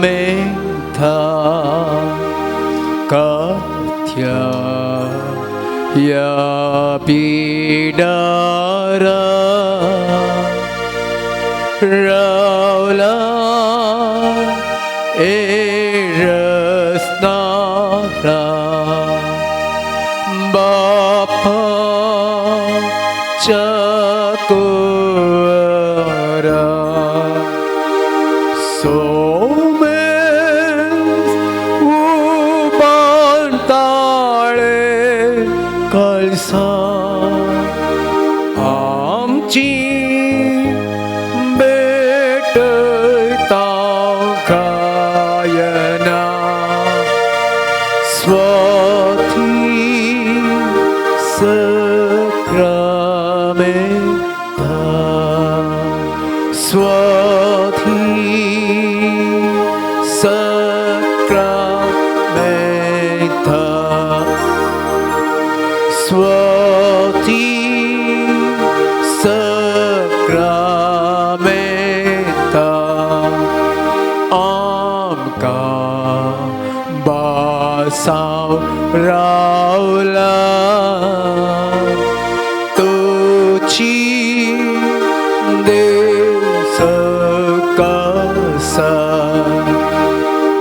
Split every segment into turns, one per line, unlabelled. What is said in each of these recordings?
Sacramenta Katia Ya Pidara Raula Erasnara Bapa Chakuara Somes Ubantale Kalsa Amchi भेटता गायना स्वथी सक्रामेंता स्वथी सक्रामेंता स्वथी सक्रामेंता आमकां बासाव रावला तुची देसकासा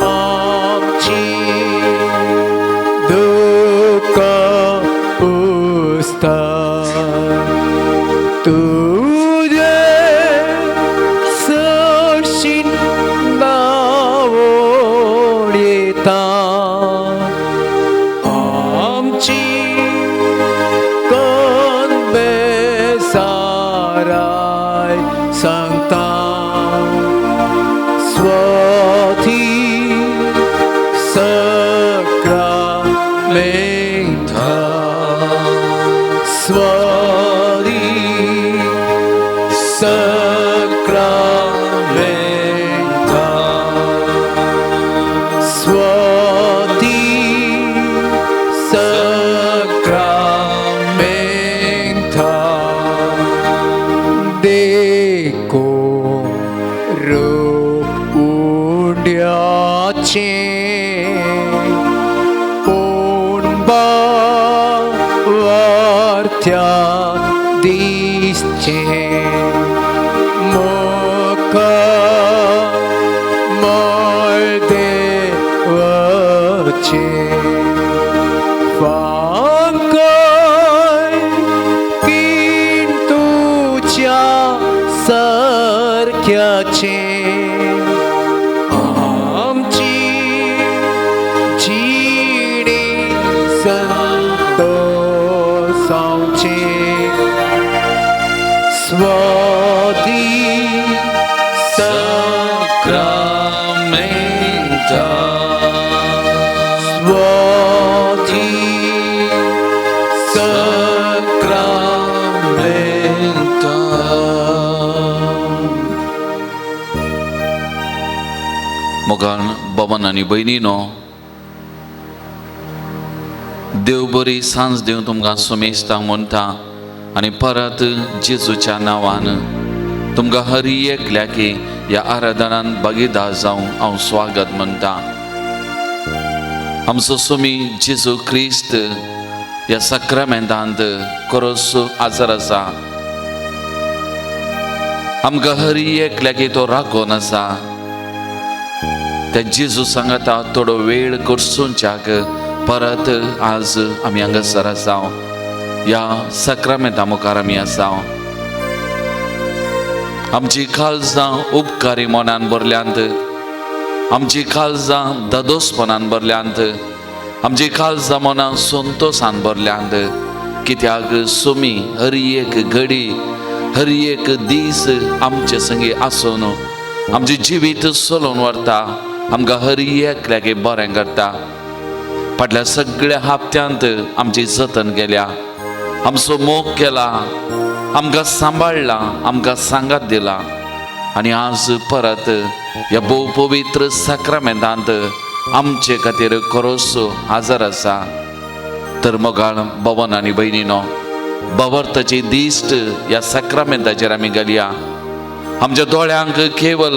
आमची दुःख पुसता तुझे सरशीं धांवून येता आमची कनबेसाराय सांगता स्वथी सक्रामेंता स्वरी सक्रामेंता स्वती सक्रामेंता देखो रूप उंड्याचे पूण भावार्थ्या दिसचे मुख मळ देवाचे फांकय किंतुच्या सारख्याचे आमची जिणे संतोषांचे स्वदी
Sacramenta.
स्वदी
Sacramenta. मोगान बाबान आनी भयणीनो, देव बरी सांज दिवन तुमकां सुमेस्तां म्हणटा आनी परत जेजूच्या नांवान तुमकां हर एकल्याकी ह्या आराधनान भागीदार जावं हांव स्वागत म्हणटा. आमचो सोमी जेजू क्रिस्त ह्या सक्रामेंतांत खरोच आजर आसा. आमकां हर एकल्याकी तो राखून आसा. त्या जेजू सांगता थोडो वेळ करसूनच्याक परत आज आमी हांगासर आसा, ह्या सक्रामेंता मुखार आमी आसा. आमची काळजां उपकारी मनान भरल्यांत, आमची काळजां दादोसपणान भरल्यांत, आमची काळजां मनान संतोसान भरल्यांत. कित्याक सुमी हर एक घडी हर एक दीस आमचे संगी आसून आमचें जिवीत चलोवन व्हरता, आमकां हर एकल्याक बरें करता. फाटल्या सगळ्या हप्त्यांत आमची जतन केल्या, आमचो मोग केला, आमकां सांबाळ्ळा, आमकां सांगात दिला. आनी आज परत ह्या भोव पवित्र साक्रामेंतांत आमचे खातीर खरोच हाजर आसा. तर मोगाळ भवन आनी भयणीनो, भावार्थाची दिश्ट ह्या साक्रामेंताचेर आमी घालया. आमच्या दोळ्यांक केवल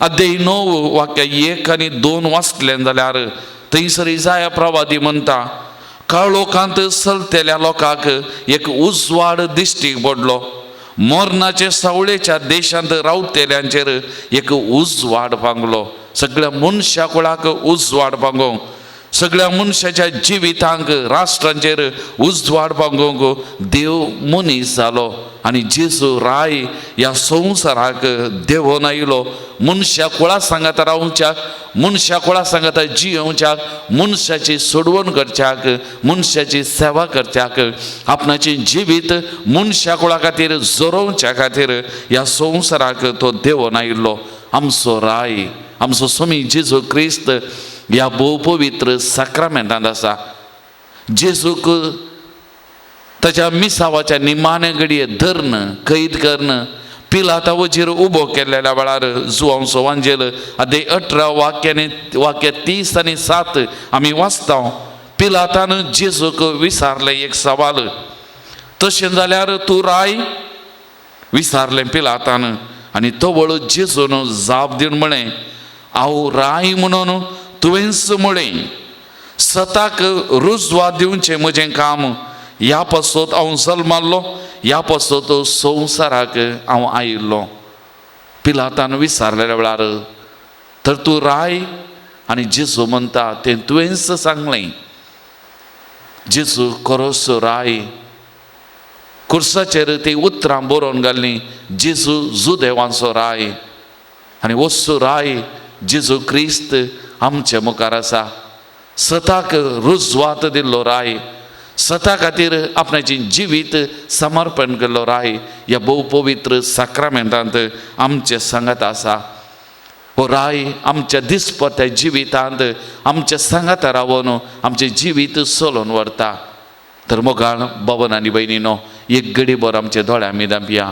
अध्याय 9 वाक्य 1 आनी 2 वाचलें जाल्यार थंयसर इजाया प्रवादी म्हणटा, काळोखांत चलतल्या लोकांक एक उजवाड दिश्टीक पडलो, मरणाचे सावळेच्या देशांत रावतेल्यांचेर एक उजवाड पांगलो. सगळ्या मनशा कुळाक उजवाड पांगोवंक, सगळ्या मनशाच्या जिवितांक, राष्ट्रांचेर उजवाड पांगोवंक देव मनीस जालो आनी जेजू राय ह्या संवसाराक देंवोन आयलो. मनशा कुळा सांगाता रावच्याक, मनशा कुळा सांगाता जियोवच्याक, मनशाची सोडवण करच्याक, मनशाची सेवा करच्याक, आपणाचें जिवीत मनशा कुळा खातीर जोरोवच्या खातीर ह्या संवसाराक तो देंवोन आयिल्लो. आमचो राय, आमचो स्वामी जेजू क्रिस्त ह्या भोव पवित्र साक्रामेंतांत आसा. जेजूक ताच्या मिसावाच्या निमाणे घडये धरून कैद करून पिलाता वजीर उबो केल्ल्या वेळार जुवांव सोवांजेल अध्याय 18 वाक्याने वाक्य 30 आनी 7 आमी वाचता. पिलातान जेजूक विचारलें एक सवाल, तशें जाल्यार तूं राय? विचारलें पिलातान. आनी तवळ जेजून जाप दिवन म्हळें, हांव राय म्हणून तुवेंच म्हळें, सताक रुजवात दिवचें म्हजें काम, ह्या पासत हांव जल्माल्लो, ह्या पासत संवसाराक हांव आयिल्लो. पिलातान विचारलेल्या वेळार तर तूं राय? आनी जेजू म्हणटा तें तुवेंच सांगलें. जेजू खरोच राय. कुर्साचेर ती उतरां बरोवन घाल्लीं, जेजू जुदेवांचो राय. आनी वस्तू राय जेजू क्रिस्त आमचे मुखार आसा. सताक रुजवात दिल्लो राय, सता खातीर आपणाचें जिवीत समर्पण केल्लो राय ह्या भोव पवित्र साक्रामेंतांत आमचे सांगात आसा. हो राय आमच्या दिसपट्ट्या जिवितांत आमच्या सांगाता रावन आमचें जिवीत चलोवन व्हरता. तर मोगाळ बाबन आनी भयणीनो, एक घडीभर आमच्या दोळ्यां मिदांपया.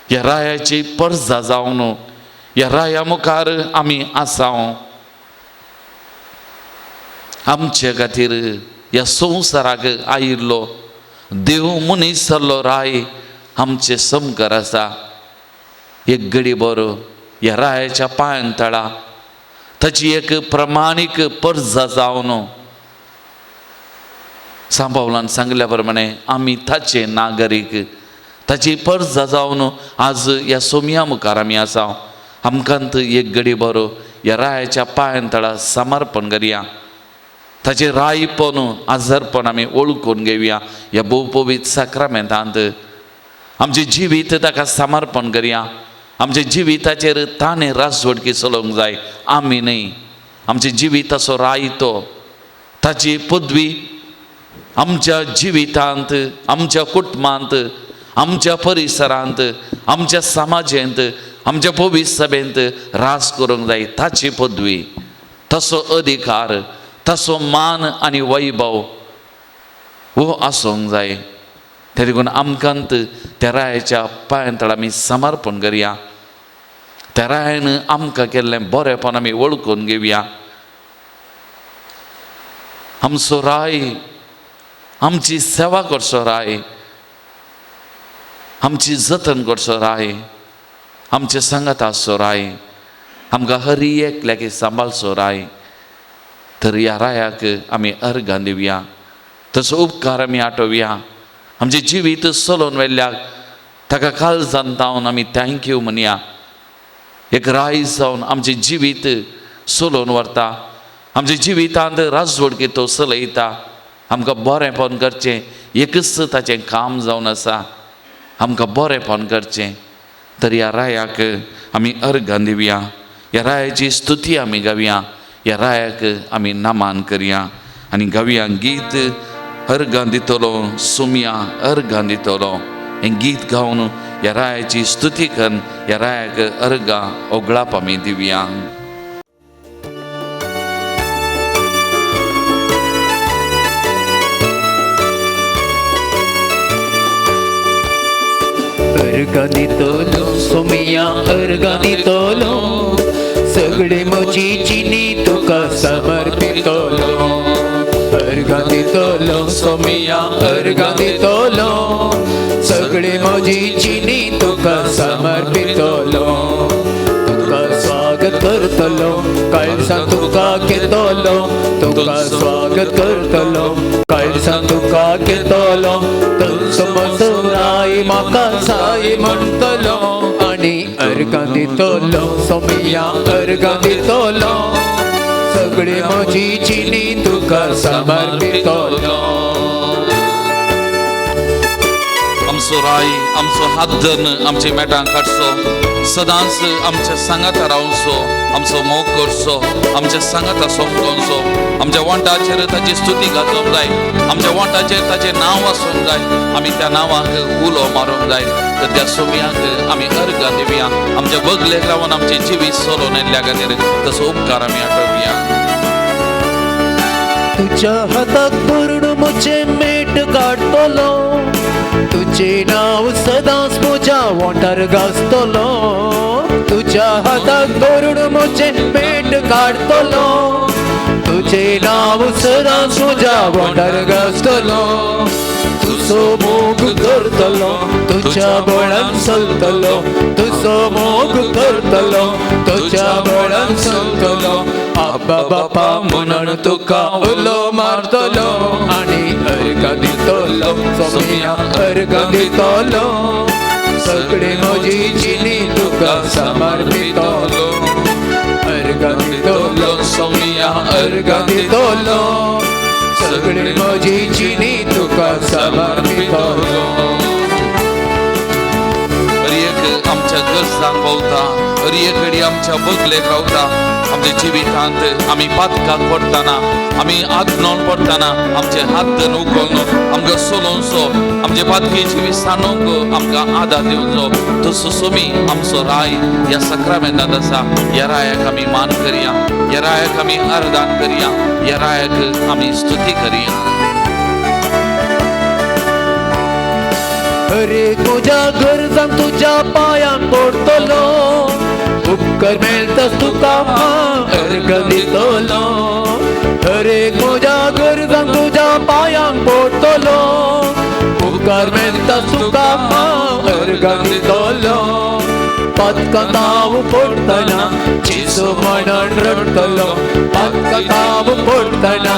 ह्या रायाची परजा जावन ह्या राया मुखार आमी आसा. आमचे खातीर ह्या संवसाराक आयिल्लो देव मनीस जाल्लो राय आमचे समकार आसा. एक घडी बरो ह्या रायाच्या पांयान तळा ताची एक प्रमाणीक परजा जावन सांबावलान सांगल्या प्रमाणे आमी ताचे नागरीक, ताची परजा जावन आज ह्या सोमया मुखार आमी आसा. आमकां एक घडी बरो ह्या रायाच्या पांयान तळा समर्पण करया. ताचें रायपण आजारपण आमी वळखून घेवया. ह्या भोव पवित्र साक्रामेंतांत आमचें जिवीत ताका समर्पण करया. आमच्या जिविताचेर ताणें राजवटकी चलोवंक जाय, आमी न्हय. आमच्या जिविताचो राय तो, ताची पदवी आमच्या जिवितांत, आमच्या कुटुंबांत, आमच्या परिसरांत, आमच्या समाजेंत, आमच्या पवित्र सभेंत राज करूंक जाय. ताची पदवी, तसो अधिकार, तसो मान आनी वैभव हो आसूंक जाय. ते देखून आमकां त्या रायाच्या पांयां तळा आमी समर्पण करया. त्या रायान आमकां केल्लें बरेंपण आमी वळखून घेवया. आमचो राय आमची सेवा करचो राय, आमची जतन करचो राय, आमचे सांगात आसचो राय, आमकां हरी एकल्याक सांबाळचो राय. तर ह्या रायाक आमी अर्गां दिवया, तसो उपकार आमी आठोवया. आमचें जिवीत चलोवन व्हेल्ल्याक ताका काळजान तावन आमी thank you म्हणया. एक राय जावन आमचें जिवीत चलोवन व्हरता, आमच्या जिवितांत राजवटकी तो चलयता. आमकां बरेंपण करचें एकच ताचें काम जावन आसा, आमकां बरेंपण करचें. तर ह्या रायाक आमी अर्गां दिवया, ह्या रायाची स्तुती आमी गावया, ह्या रायाक आमी नमान करया आनी गावया गीत अर्गां दितलो सोमया अर्गां दितलो. हें गीत गावन ह्या रायाची स्तुती करून ह्या रायाक अर्गां ओगळाप आमी दिवया.
अर्गां दितलो सोमया अर्गां दितलो, सगळे म्हजी जिणी तुका समर्पितलो. अर्गां दितलो सोमया अर्गां दितलो, सगळे म्हजी जिणी तुका समर्पितलो. तुका करतलो, काळजान तुका घेतलो, तुका स्वागत करतलो, काळजान तुका घेतलो, तुजो म्हजो राय म्हाका जाय म्हणटलो आनी अर्गां दितलो सोमिया, अर्गां दितलो, सगळी म्हजी जिणी तुका समर्पितलो.
आमचो राय आमचो हात धरून आमची मेटां काडचो, सदांच आमच्या सांगाता रावचो, आमचो मोग करचो, आमच्या सांगाता समजोवचो, आमच्या वंटाचेर ताची स्तुती गाजोवंक जाय, आमच्या वंटाचेर ताचें नांव आसूंक जाय, आमी त्या नांवाक उलो मारूंक जाय. तर त्या सोम्याक आमी अर्गां दिवया, आमच्या बगलेक रावन आमचें जिवीत चलोवन येयल्ल्या खातीर तसो उपकार आमी आठोवया.
तुज्या हाताक धरून म्हजें मेट काडटलो, तुजें नांव सदांच म्हज्या वोंठार गाजतलो, तुज्या हाताक धरून म्हजें मेट काडटलो, तुजें नांव सदांच म्हज्या वोंठार गाजतलो, तुजो मोग करतलो, तुज्या बळान चलतलो, तुजो मोग करतलो, तुज्या बळान चलतलो, आब्बा बापा म्हणून तुका उलो मारतलो आनी अर्गां दितलो सोमिया, अर्गां दितलो, सगळी म्हजी जिणी तुका समर्पितलो, अर्गां दितलो सोमिया, अर्गां दितलो, सगळी म्हजी जिणी तुका समर्पितलो.
हर एक आमच्या गरजांक पावता, हर एक घडी आमच्या बगलेक रावता. आमच्या जिवितांत आमी पातकाक पडटना, आमी आदनोन पडटना आमचे हात धरून उखलून आमकां चलोवचो, आमचे पातकी जिवीत सांडोवंक आमकां आदार दिवचो. तसो सोमी आमचो राय ह्या सक्रामेंतांत आसा. ह्या रायाक आमी मान करया, ह्या रायाक आमी अर्दान करया, ह्या रायाक आमी स्तुती करया.
हरेक म्हज्या गरजांक तुज्या पांयांक पडटलो, उपकार मेळटाच तुका हांव अर्गां दितलो, हरेक म्हज्या गरजांक तुज्या पांयांक पडटलो, उपकार मेळटाच तुका हांव अर्गां दितलो, पातकांत हांव पडटना जेजू म्हणून रडटलो, पातकांत हांव पडटना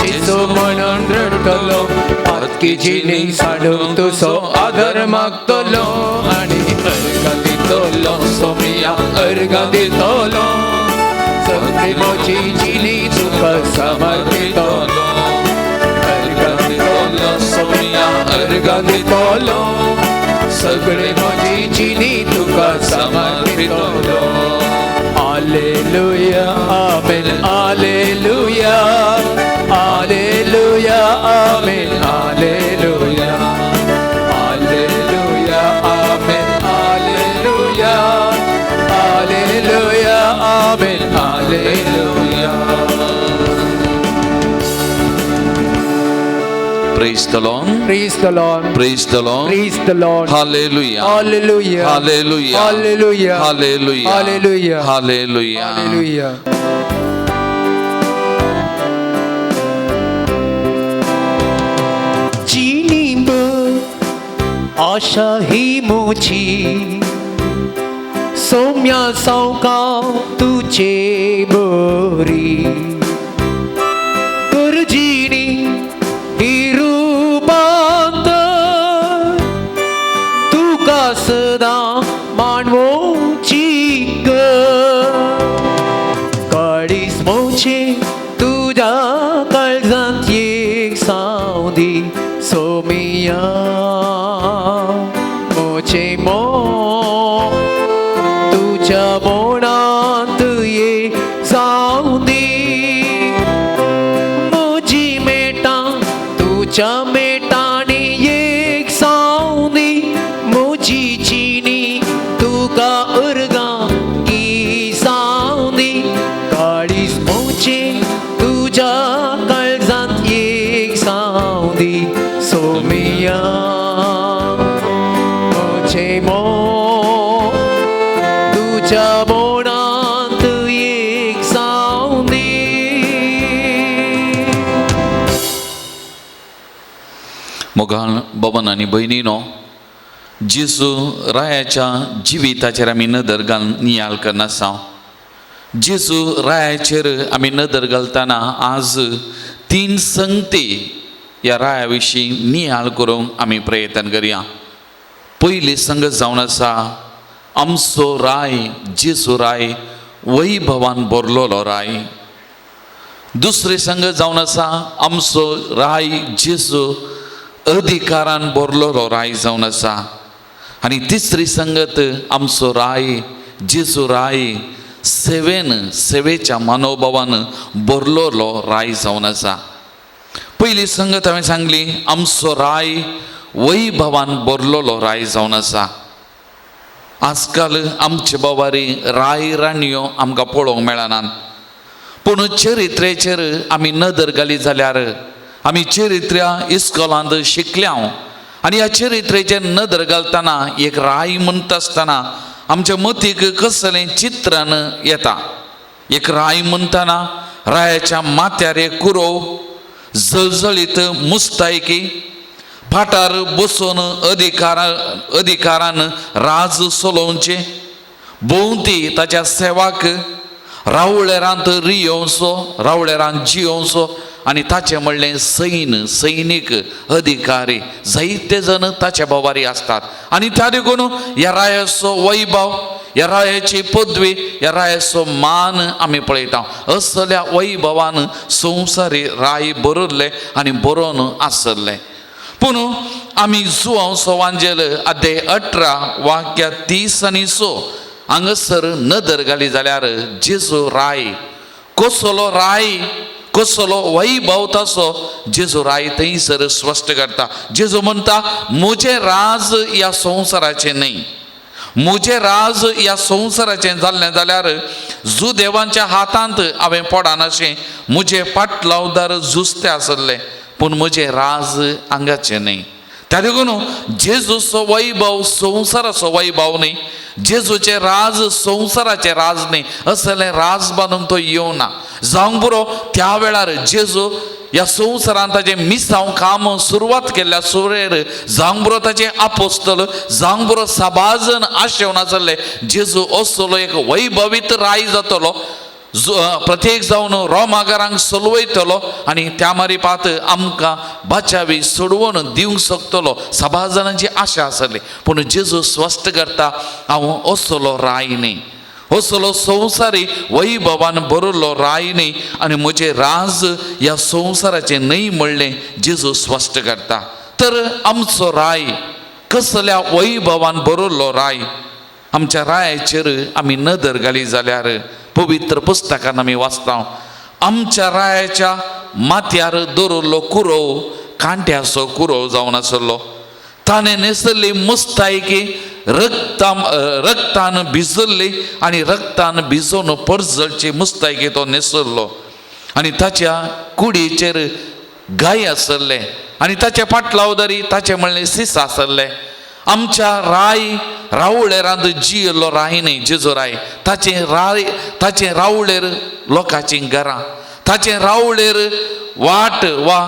जेजू म्हणून रडटलो, पातकी जिणी सांडूंक तुजो आदर मागतलो आनी अर्गां दितलो सोमिया, अर्गां दितलो, सगळी म्हजी जिणी तुका समर्पितलो, अर्गां दितलो सोमिया, अर्गां दितलो, सगळी म्हजी जिणी तुका समर्पितलो. Hallelujah, amen, hallelujah, hallelujah, amen, hallelujah, hallelujah, amen, hallelujah, hallelujah, amen, hallelujah.
Praise the Lord.
Praise the Lord.
Praise the Lord.
Praise the Lord.
Hallelujah.
Hallelujah.
Hallelujah.
Hallelujah.
Hallelujah.
Hallelujah.
Hallelujah.
Hallelujah. जीनीब आशा ही मुझी सौम्या सावका तुझे बोरी गुरुजीनी तुका सदां मानवोची काळीज मोचे तुज्या काळजांत एक Saudi सोमिया, मोचे मोग तुज्या मोणांत एक जावंदी, म्हजी मेटां तुज्या मेटांनी एक सावंदी, म्हजी जिणी तुका अर्गां की सावंदी, काळीज मोचे तुज्या काळजांत एक सावंदी सोमिया, मोचे मोग तुज्या मोणांत एक सावंदी.
मोगाळ बाबान आनी भयणीनो, जेजू रायाच्या जिविताचेर आमी नदर घालून नियाळ करनासा. जेजू रायाचेर आमी नदर घालतना आज तीन संगती ह्या राया विशीं नियाळ करूंक आमी प्रयत्न करया. पयली संगत जावन आसा आमचो राय जेजू राय वैभवान भरलेलो राय. दुसरी संगत जावन आसा आमचो राय जेजू अधिकारान भरलेलो राय जावन आसा. आनी तिसरी संगत आमचो राय जेजू राय सेवेन सेवेच्या मनोभावान भरलेलो राय जावन आसा. पयली संगत हांवें सांगली आमचो राय वैभवान भरलेलो राय जावन आसा. आजकाल आमचे बाबारी राय राणयो आमकां पळोवंक मेळनात, पूण चरित्रेचेर आमी नदर घाली जाल्यार आमी चरित्र्या इस्कोलांत शिकल्या आनी ह्या चरित्रेचेर नदर घालतना एक राय म्हणटा आसतना आमच्या मतीक कसलें चित्रण येता. एक राय म्हणटना रायाच्या माथ्यार एक कुरोव, जळजळीत मुस्तायकी, फाटार बसून अधिकारान राज चलोवचें, भोंवती ताच्या सेवाक, रावळेरांत रियोवचो, रावळेरांत जियोवचो आनी ताचें म्हणलें सैन सैनीक अधिकारी जायते जण ताच्या बाबारी आसतात. आनी त्या देखून ह्या रायाचो वैभव, ह्या रायाची पदवी, ह्या रायाचो मान आमी पळयता. असल्या वैभवान संवसारी राय बरयल्ले आनी बरोवन आसले. पूण आमी जुवांव सवांजेल अध्याय 18 वाक्य 30 आनी 6 हांगासर नदर घाली जाल्यार जेजू राय कसलो राय कसलो वैभव तसो जेजू राय थंयसर स्पश्ट करता. जेजू म्हणटा म्हजें राज ह्या संवसाराचें न्हय. म्हजें राज ह्या संवसाराचें जाल्लें जाल्यार जुदेवांच्या हातांत हांवें पडनाशें म्हजें पाटलावदार जुस्ते आसले, पूण म्हजें राज हांगाचें न्हय. त्या देखून जेजूचो वैभव संवसाराचो वैभव न्हय, जेजूचें राज संवसाराचें राज न्हय. असलें राज बांदूंक तो येवना. जावंक पुरो त्या वेळार जेजू ह्या संवसारांत ताचें मिसांव काम सुरवात केल्ल्या सुरेर जावंक पुरो ताचें आपोस्तल, जावंक पुरो सबाजन आशेवन आसले जेजू असलो एक वैभवीत राय जातलो, प्रत्येक जावन रोमागारांक सोलवयतलो आनी त्या मारिपात आमकां बाचावी सोडवून दिवंक शकतलो सभा जाणांची आशा आसली. पूण जेजू स्पश्ट करता हांव असलो राय न्हय, असलो संवसारी वैभवान भरिल्लो राय न्हय आनी म्हजें राज ह्या संवसाराचें न्हय म्हणलें जेजू स्पश्ट करता. तर आमचो राय कसल्या वैभवान भरिल्लो राय, आमच्या रायाचेर आमी नदर घाली जाल्यार पवित्र पुस्तकान आमी वाचता आमच्या रायाच्या माथ्यार दवरिल्लो कुरोव कांट्याचो कुरोव जावन आसलो. ताणें न्हेसल्ली मुस्तायकी रक्तान भिजल्ली आनी रक्तान भिजोवन परजळची मुस्तायकी तो न्हेसल्लो आनी ताच्या कुडीचेर गाय आसले आनी ताचे पाटलावदारी ताचें म्हणलें सीस आसले. आमच्या राय रावळेरांत जियेल्लो राय न्हय जेजू राय, ताचें रावळेर लोकांचीं घरां, ताचें रावळेर वाट वा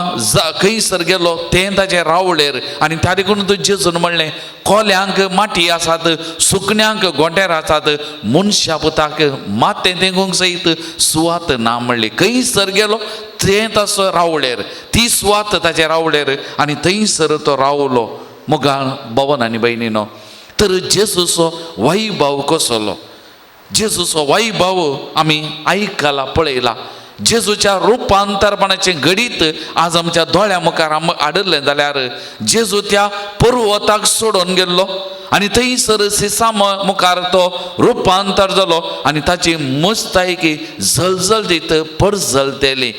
खंयसर गेलो तें ताचें रावळेर. आनी त्या देखून तूं जेजून म्हणलें कोल्यांक माटी आसात, सुकण्यांक गोंटेर आसात, मनशा पुताक मातें तेंकूंक सयत सुवात ना म्हणली. खंयसर गेलो तें ताचो रावळेर, ती सुवात ताचें रावळेर आनी थंयसर तो रावलो. मुगाळ भवन आनी भयणीनो, तर जेजूचो वैभव कसलो, जेजूचो वैभव आमी आयकला पळयला. जेजूच्या रुपांतरपणाचें घडीत आज आमच्या दोळ्या मुखार हाडिल्लें जाल्यार जेजू त्या पर्वताक सोडून गेल्लो आनी थंयसर सिसा मुखार तो रुपांतर जालो आनी ताची मुस्तायकी जलजलीत परजलतेली.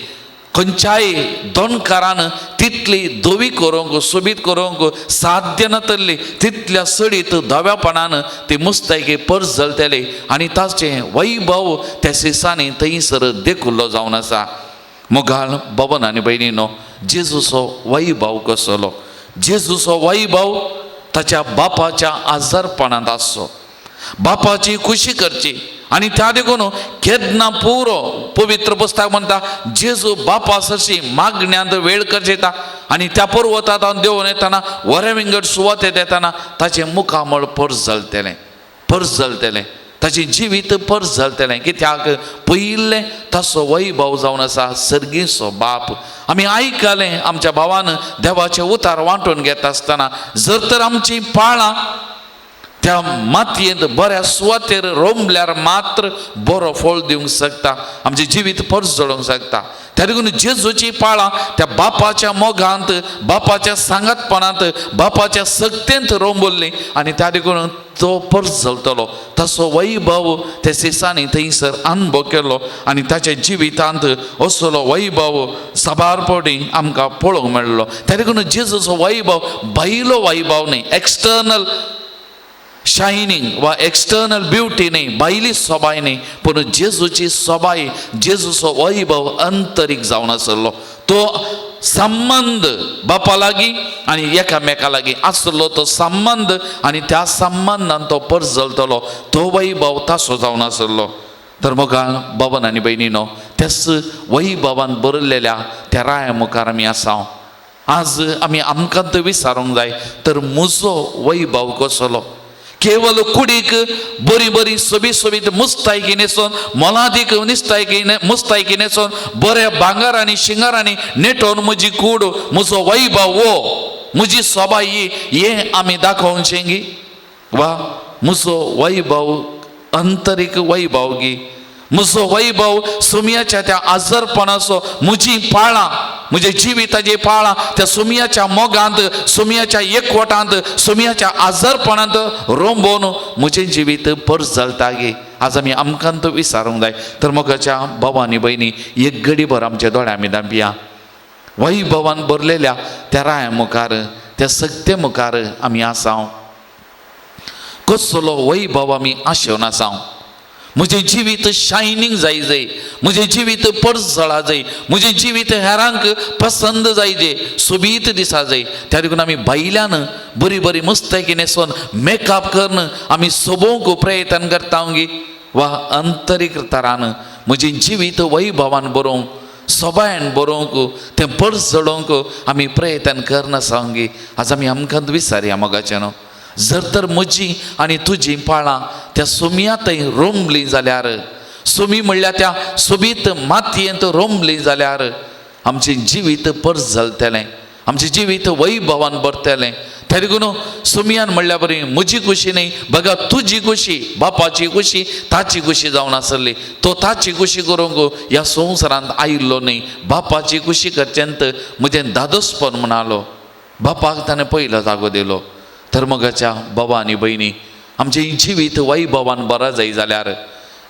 खंयच्याय दोनकारान तितली धवी करूंक सोबीत करूंक साध्य नातल्ली तितल्या सडीत धव्यापणान ती मुस्तायकी परजलतेली आनी ताचें वैभव त्या सिसांनी थंयसर देखुल्लो जावन आसा. मुगाळ भवन आनी भयणीनो, जेजूचो वैभव कसलो, जेजूचो वैभव ताच्या बापाच्या आजारपणांत आसचो, बापाची खुशी करची. आनी त्या देखून केन्ना पुरो पवित्र पुस्तक म्हणटा जेजू बापा सरशी मागण्यांत वेळ करचेता आनी त्या पर्वतांत देंवून येतना वरे विंगड सुवातेत येतना ताचें मुखामळ परजलतेलें परजलतेलें. ताचें जिवीत परस जातलें. कित्याक पयिल्लें ताचो वैभव जावन आसा सर्गीचो बाप. आमी आयकलें आमच्या भावान देवाचें उतार वांटून घेता आसतना, जर तर आमचीं पाळां त्या मातयेंत बऱ्या सुवातेर रोमल्यार मात्र बरो फळ दिवंक शकता, आमचें जिवीत परस जळोवंक शकता. त्या देखून जेजूची पाळां त्या बापाच्या मोगांत, बापाच्या सांगातपणांत, बापाच्या सक्तेंत रोंबल्ली आनी त्या देखून तो परस जलतलो. तसो वैभव त्या सिसांनी थंयसर अनुभव केलो आनी ताच्या जिवितांत असलो वैभव साबार फावटी आमकां पळोवंक मेळ्ळो. त्या देखून जेजूचो वैभव भायलो वैभव न्ही, एक्सटर्नल शायनींग वा एक्सटर्नल ब्युटी न्ही, भायली सोबाय न्ही, पूण जेजूची सोबाय, जेजूचो वैभव अंतरीक जावन आसलो. तो संबंद बापा लागीं आनी एकामेका लागीं आसलो तो संबंद आनी त्या संबंदान तो परजलतलो, तो वैभव तासो जावन आसलो. तर मोगाळ बाबान आनी भयणीनो, त्याच वैभवान बरयलेल्या त्या राया मुखार आमी आसा. आज आमी आमकां तो विचारूंक जाय, तर म्हजो वैभव कसलो? केवल कुडीक बरी बरी सोबीत सोबीत मुस्तायकी न्हेसोन, मोलादीक निस्तायकी मुस्तायकी न्हेसोन, बऱ्या भांगरांनी शिंगारांनी नेटोवन म्हजी कूड, म्हजो वैभव हो, म्हजी सोबाय ही, हें आमी दाखोवचें गी? वा म्हजो वैभव अंतरीक वैभव गी? म्हजो वैभव सुमयाच्या त्या आजरपणाचो, म्हजी पाळां, म्हज्या जिविताची पाळां त्या सुमयाच्या मोगांत, सुमयाच्या एकवटांत, सुमयाच्या आजरपणांत रोंबोवन म्हजें जिवीत परस चलता गे? आज आमी आमकां तो विचारूंक जाय. तर मोगाच्या भावा आनी भयणी, एक घडीभर आमच्या दोळ्या आमी धांपया. वैभवान भरलेल्या त्या राया मुखार, त्या सक्ते मुखार आमी आसा. कसलो वैभव आमी आशेवन आसा. म्हजें जिवीत शायनींग जाय जाय, म्हजें जिवीत परजळा जाय, म्हजें जिवीत हेरांक पसंद जाय जाय, सोबीत दिसा जाय. त्या देखून आमी भायल्यान बरी बरी मुस्तायकी न्हेसोन मेकअप करून आमी सोबोवंक प्रयत्न करता गी? वा अंतरीक तरान म्हजें जिवीत वैभवान बरोवंक, सोबायन बरोवंक, तें परजळोवंक आमी प्रयत्न करनासा गी? आज आमी आमकां विचारया मोगाचें न्हू, जर तर म्हजी आनी तुजी पाळां त्या सुमया थंय रोमली जाल्यार, सुमी म्हणल्यार त्या सोबीत मातयेंत रोमली जाल्यार आमचें जिवीत परस जातलें, आमचें जिवीत वैभवान भरतलें. त्या देखून सुमयान म्हणल्या बरी म्हजी खुशी न्ही बघा तुजी खुशी, बापाची खुशी ताची खुशी जावन आसली. तो ताची खुशी करूंक ह्या संवसारांत आयिल्लो न्ही, बापाची खुशी करचेंत म्हजें दादोसपण म्हणालो. बापाक ताणें पयलो जागो दिलो. तर मोगाच्या बाबा आनी भयणी, आमचें जिवीत वैभवान बरा जाय जाल्यार,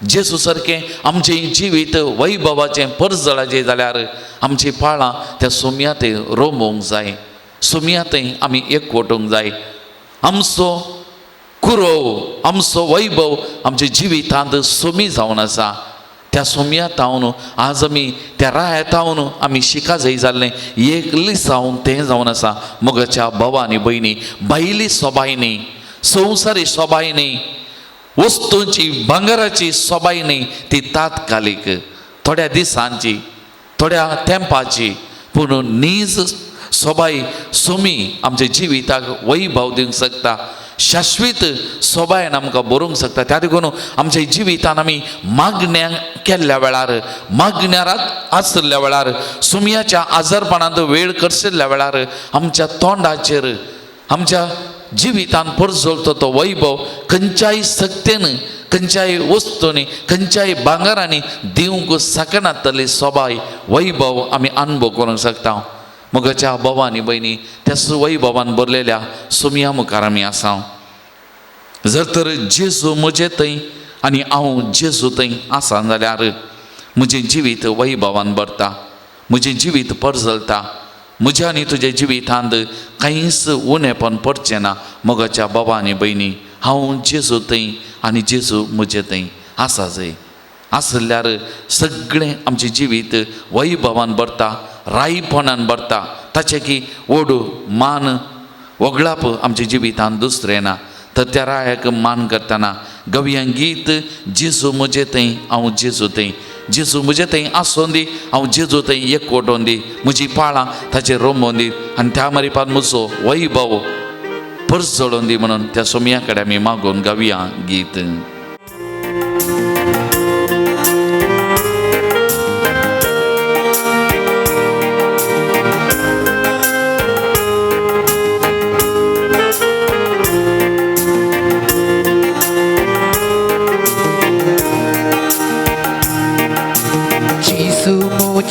जेजू सारकें आमचें जिवीत वैभवाचें परजळाचें जाल्यार आमचीं पाळां त्या सुमया थंय रोमोवंक जाय, सुमया थंय आमी एकवटूंक जाय. आमचो कुरोव, आमचो वैभव आमच्या जिवितांत सुमी जावन आसा. त्या सुमया तावन आज आमी त्या राया तावन आमी शिका जाय जाल्लें एक लिसावन तें जावन आसा. मोगाच्या भावा आनी भयणी, भायली सोबाय न्ही, संवसारी सोबाय न्ही, वस्तूंची भांगराची सोबाय न्ही, ती तात्कालीक थोड्या दिसांची, थोड्या तेंपाची, पूण नीज सोबाय सुमी आमच्या जिविताक वैभव दिवंक शकता, शाश्वीत सोबायन आमकां बरोवंक शकता. त्या देखून आमच्या जिवितान आमी मागण्या केल्ल्या वेळार, मागण्यार आशिल्ल्या वेळार, सुमयाच्या आजारपणांत वेळ करशिल्ल्या वेळार आमच्या तोंडाचेर आमच्या जिवितान परजळतो तो वैभव खंयच्याय सक्तेन, खंयच्याय वस्तूंनी, खंयच्याय भांगरांनी दिवंक शकनातली सोबाय वैभव आमी अनुभव करूंक शकता. मोगाच्या भावा आनी भयणी, त्याच वैभवान भरलेल्या सुमया मुखार आमी आसा. जर तर जेजू म्हजे थंय आनी हांव जेजू थंय आसा जाल्यार म्हजें जिवीत वैभवान भरता, म्हजें जिवीत परजलता, म्हज्या आनी तुज्या जिवितांत कांयच उणेपण पडचें ना. मोगाच्या बाबा आनी भयणी, हांव जेजू थंय आनी जेजू म्हजे थंय आसा जंय आसल्यार सगळें आमचें जिवीत वैभवान भरता, रायपणान भरता. ताचें की ओडू मान वगळाप आमच्या जिवितांत दुसरें ना. तर त्या रायाक मान करतना गवया गीत जेजू म्हजे थंय हांव जेजू थंय, जेजू म्हजे थंय आसोन दी, हांव जेजू थंय एकवटोन दी, म्हजी पाळां ताचेर रोमोन दी आनी त्या मारिपान म्हजो वैभव परजळोन दी म्हणून त्या सोमया कडेन आमी मागून गावया गीत.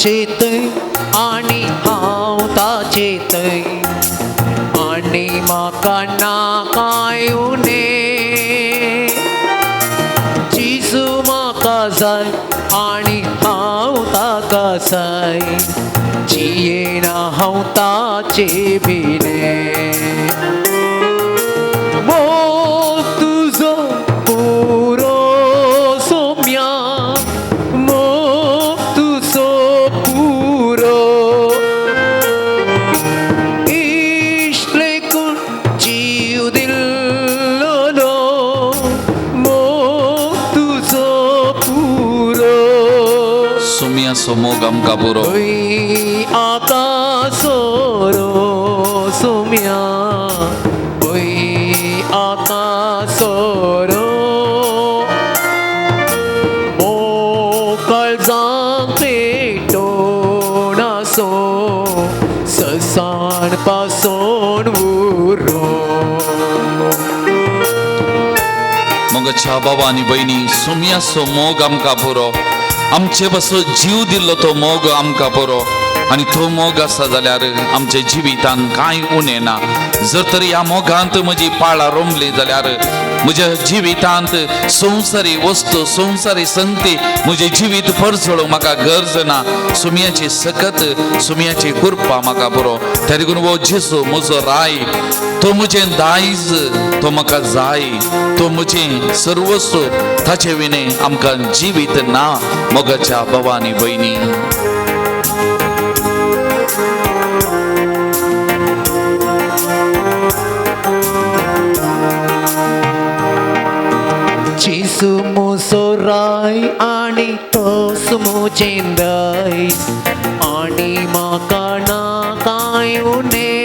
मुजे थंय आनी हांव ताचे थंय आनी म्हाका ना कांय उणें. जेजू म्हाका जाय आनी हांव ताका जाय, जियेना हांव ताचे भिणें. मोग तुजो पुरो सोम्या, मोग तुजो पुरो, इश्ट लेकून जीव दिल्लो, मोग तुजो पुरो.
सुम्याचो मोग आमकां पुरो.
वय आकासोरो सोम्या, वय आकासोरो, मोग काळजाक पेटोवन आसो, ससान पासोन उरो.
मोगाच्या बाबा आनी भयणी, सुम्याचो मोग आमकां पुरो. आमचे पासून जीव दिल्लो तो मोग आमकां पुरो. आनी तो मोग आसा जाल्यार आमच्या जिवितान कांय उणें ना. जर तर ह्या मोगांत म्हजी पाळां रोमली जाल्यार म्हज्या जिवितांत संवसारी वस्तू, संवसारी संगती म्हजें जिवीत परजळूंक म्हाका गरज ना. सुम्याची सकत, सुम्याची कृपा म्हाका पुरो. त्या देखून हो जेजू म्हजो राय, तो म्हजें दायज, तो म्हाका जाय, तो म्हजें सर्वस्व, ताचे विणें आमकां जिवीत ना. मोगाच्या बाबा आनी भयणी,
जेजू म्हजो राय आनी तोच म्हजें दायज, आनी म्हाका ना कांय उणें.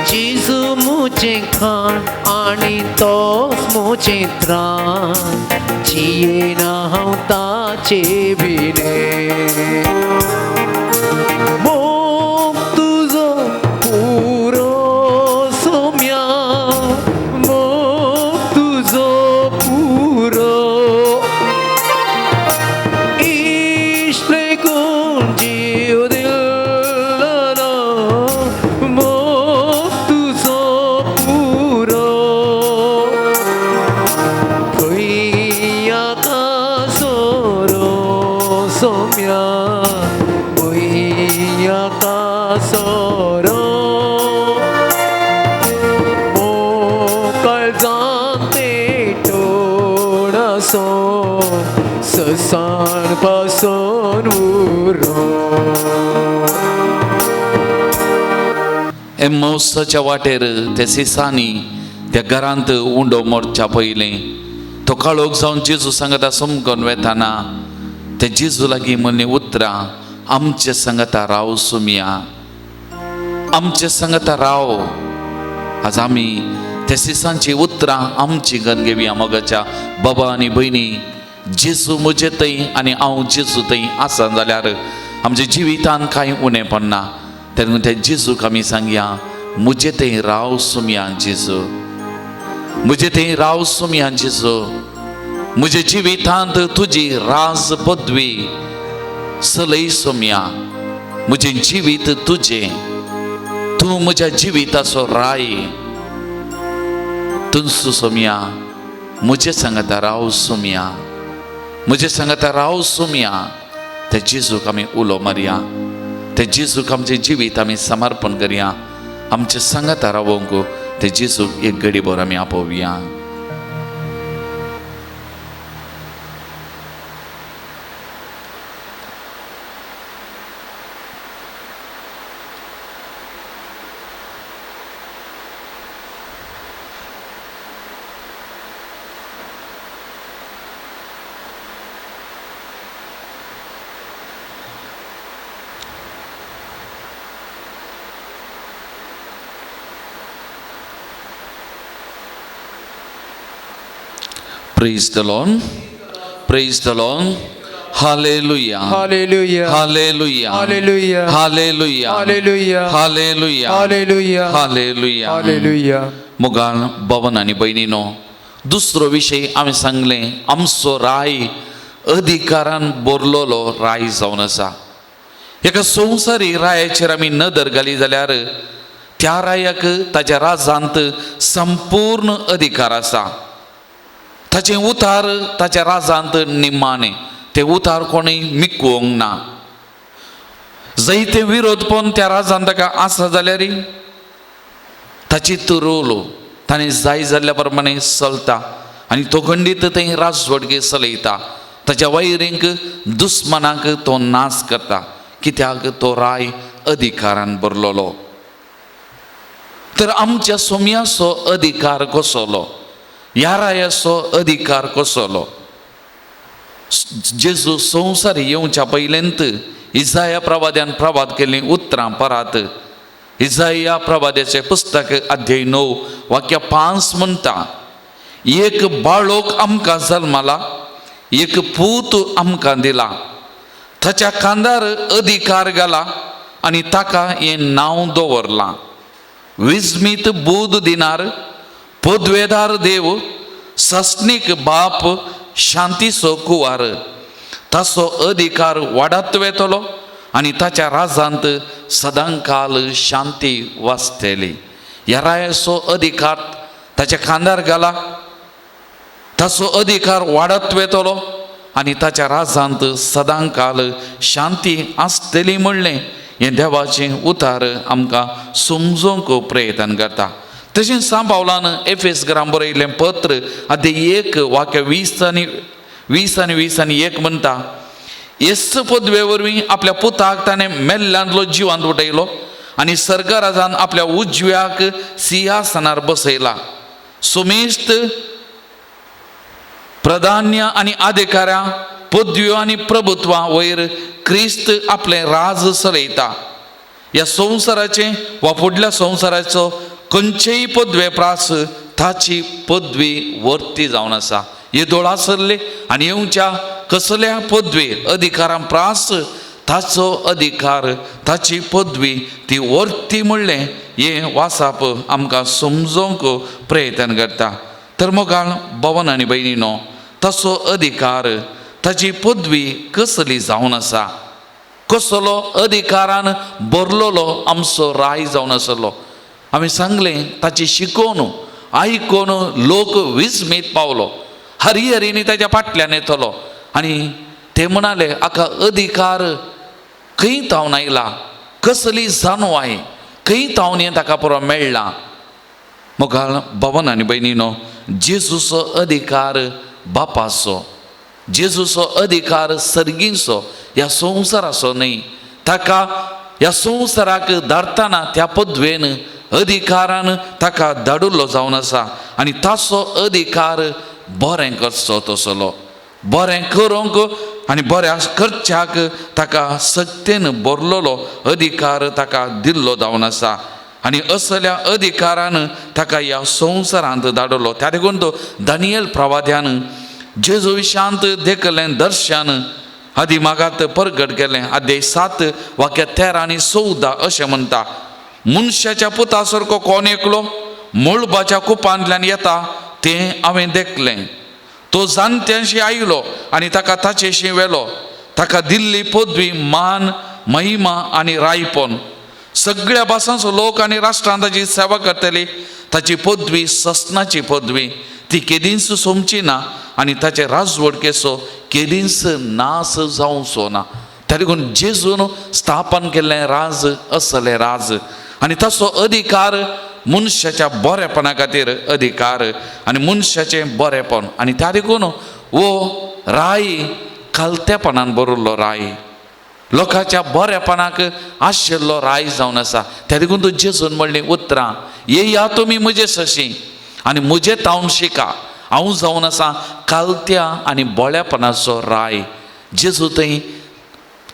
जेजू म्हजें खाण आनी तोच म्हजें त्राण, जियेना हांव ताचे भिणें. मोग तुजो पुरो सोम्या, मोग तुजो पुरो, इश्ट लेकून जीव दिल्लो, मोग तुजो पुरो. खंय आकासोरो सोम्या, खंय आकासोरो, मोग काळजाक पेटोवन आसो, ससान पासोन उरो.
एम्मौसाच्या वाटेर ते सिसांनी त्या घरांत उंडो मोरच्या पयलें तो काळोख जावन जेजू सांगता समकोन वेताना ते जेजू लागीं म्हणली उतरां, आमचे सांगता राव सुमया, आमचे सांगता राव. आज आमी ते सिसांची उतरां आमची गन घेवया. मोगाच्या बाबा आनी भयणी, जेजू म्हजे थंय आनी हांव जेजू थंय आसा जाल्यार आमच्या जिवितान कांय उणें पडना. तेन्ना त्या जेजूक आमी सांगया, म्हजे थंय राव सुमया जेजू, म्हजे थंय राव सुमया जेजू, म्हज्या जिवितांत तुजी राज पदवी सलय सोम्या, म्हजें जिवीत तुजें, तूं म्हज्या जिविताचो राय तुंसू सोम्या, म्हजे सांगता राव सोम्या, म्हजे सांगता राव सोम्या. त्या जेजूक आमी उलो मारया, त्या जेजूक आमचें जिवीत आमी समर्पण करया, आमचें सांगता रावोंक ते जेजूक एक घडी भर आमी आपोवया. Praise the Lord. Praise the Lord. Hallelujah.
Hallelujah.
Hallelujah.
Hallelujah.
Hallelujah.
Hallelujah.
Hallelujah.
Hallelujah.
Hallelujah.
Hallelujah.
मोगाळ भवन आनी भयणीनो, दुसरो विशय आमी सांगलें, आमचो राय अधिकारान भरलेलो राय जावन आसा. एका संवसारी रायाचेर आमी नदर घाली जाल्यार त्या रायाक ताच्या राजांत संपूर्ण अधिकार आसा. ताचें उतार ताच्या राजांत निमाणें, तें उतार कोणूय मिकोवंक ना. जंय ते विरोधपण त्या राजान ताका आसा जाल्यार ताची तुरोलो ताणें जाय जाल्ल्या प्रमाणे चलता आनी तो खंडीत थंय राजवटगे चलयता. ताच्या वैरींक दुस्मनाक तो नाश करता, कित्याक तो राय अधिकारान भरलेलो. तर आमच्या सोम्याचो अधिकार कसलो, ह्या रायाचो अधिकार कसलो? जेजू संवसार येवच्या पयलेंत इजाया प्रवाद्यान प्रवाद केल्लीं उतरां परात इजाया प्रवाद्याचें पुस्तक अध्याय 9 वाक्य 5 म्हणटा, एक बाळोक आमकां जल्माला, एक पूत आमकां दिला, ताच्या खांदार अधिकार घाला आनी ताका हें नांव दवरलां, विस्मीत बूद दिनार, पदवेदार देव, सस्नीक बाप, शांतीचो कुवार. ताचो अधिकार वाडत वेतलो आनी ताच्या राजांत सदांकाल शांती वाचतली. ह्या रायाचो अधिकार ताच्या खांदार घाला, ताचो अधिकार वाडत वेतलो आनी ताच्या राजांत सदांकाल शांती आसतली म्हणलें हें देवाचें उतार आमकां समजूंक प्रयत्न करता. तशेंच सांत पावलान एफेस ग्राम बरयल्लें पत्र अध्याय 1 वाक्य 20 आनी 20 आनी 20 आनी 1 म्हणटा, येस पदवे वरवीं आपल्या पुताक ताणें मेल्ल्यांतलो जिवांत उठयलो आनी सर्गराजान आपल्या उजव्याक सिंहासनार बसयला. सुमेस्त प्रधान्य आनी अधिकाऱ्यां, पदव्यो आनी प्रभुत्वां वयर क्रिस्त आपलें राज चलयता. ह्या संवसाराचें वा फुडल्या संवसाराचो खंयचेय पदवे प्रास ताची पदवी वर्ती जावन आसा. हे दोळ आसले आनी येवच्या कसल्या पदवी अधिकारां प्रास ताचो अधिकार, ताची पदवी ती वर्ती म्हणलें हें वाचप आमकां समजूंक प्रयत्न करता. तर मोगाळ भवन आनी भयणीनो, ताचो अधिकार, ताची पदवी कसली जावन आसा, कसलो अधिकारान भरलेलो आमचो राय जावन आसलो. आमी सांगलें ताची शिकोवन आयकून लोक विस्मीत पावलो, हरिहरीनी ताच्या फाटल्यान येतलो आनी ते म्हणाले, हाका अधिकार खंय तावन आयला, कसली जानवाय खंय तावन हें ताका पुरो मेळ्ळां. मोगाळ भवन आनी भयणीनो, जेजूचो अधिकार बापाचो, जेजूचो अधिकार सर्गीचो, ह्या संवसाराचो न्हय. ताका ह्या संवसाराक धाडटना त्या पदवेन अधिकारान ताका धाडिल्लो जावन आसा आनी ताचो अधिकार बरें करचो तसलो, बरें करूंक आनी बऱ्या करच्याक ताका सक्तेन भरलेलो अधिकार ताका दिल्लो जावन आसा आनी असल्या अधिकारान ताका ह्या संवसारांत धाडलो. त्या देखून तो दानियल प्रवाद्यान जेजू विशांत देखलें दर्शन आदी मागात परगट केलें. अध्याय 7 वाक्य 13 आनी 14 अशें म्हणटा, मनशाच्या पुता सारको कोण एकलो मळबाच्या कुपांतल्यान येता तें हांवें देखलें. तो जाणट्यांशी आयलो आनी ताका ताचेशी व्हेलो, ताका दिल्ली पदवी, मान, महिमा आनी रायपण. सगळ्या भासांचो लोक आनी राष्ट्रां ताची सेवा करतली. ताची पदवी ससनाची पदवी, ती केदींच सोंपची ना आनी ताचे राजवडकेचो केदींच नाश जावचो ना. त्या देखून जेजून स्थापन केल्लें राज असलें राज आनी ताचो अधिकार मनशाच्या बरेपणा खातीर अधिकार आनी मनशाचें बरेपण. आनी त्या देखून हो राय खालतेपणान भरिल्लो राय, लोकांच्या बरेपणाक आशिल्लो राय जावन आसा. त्या देखून तूं जेजून म्हणलीं उतरां, येया तुमी म्हजे सशी आनी म्हजे तावन शिका, हांव जावन आसा खालत्या आनी बोळेपणाचो राय. जेजू थंय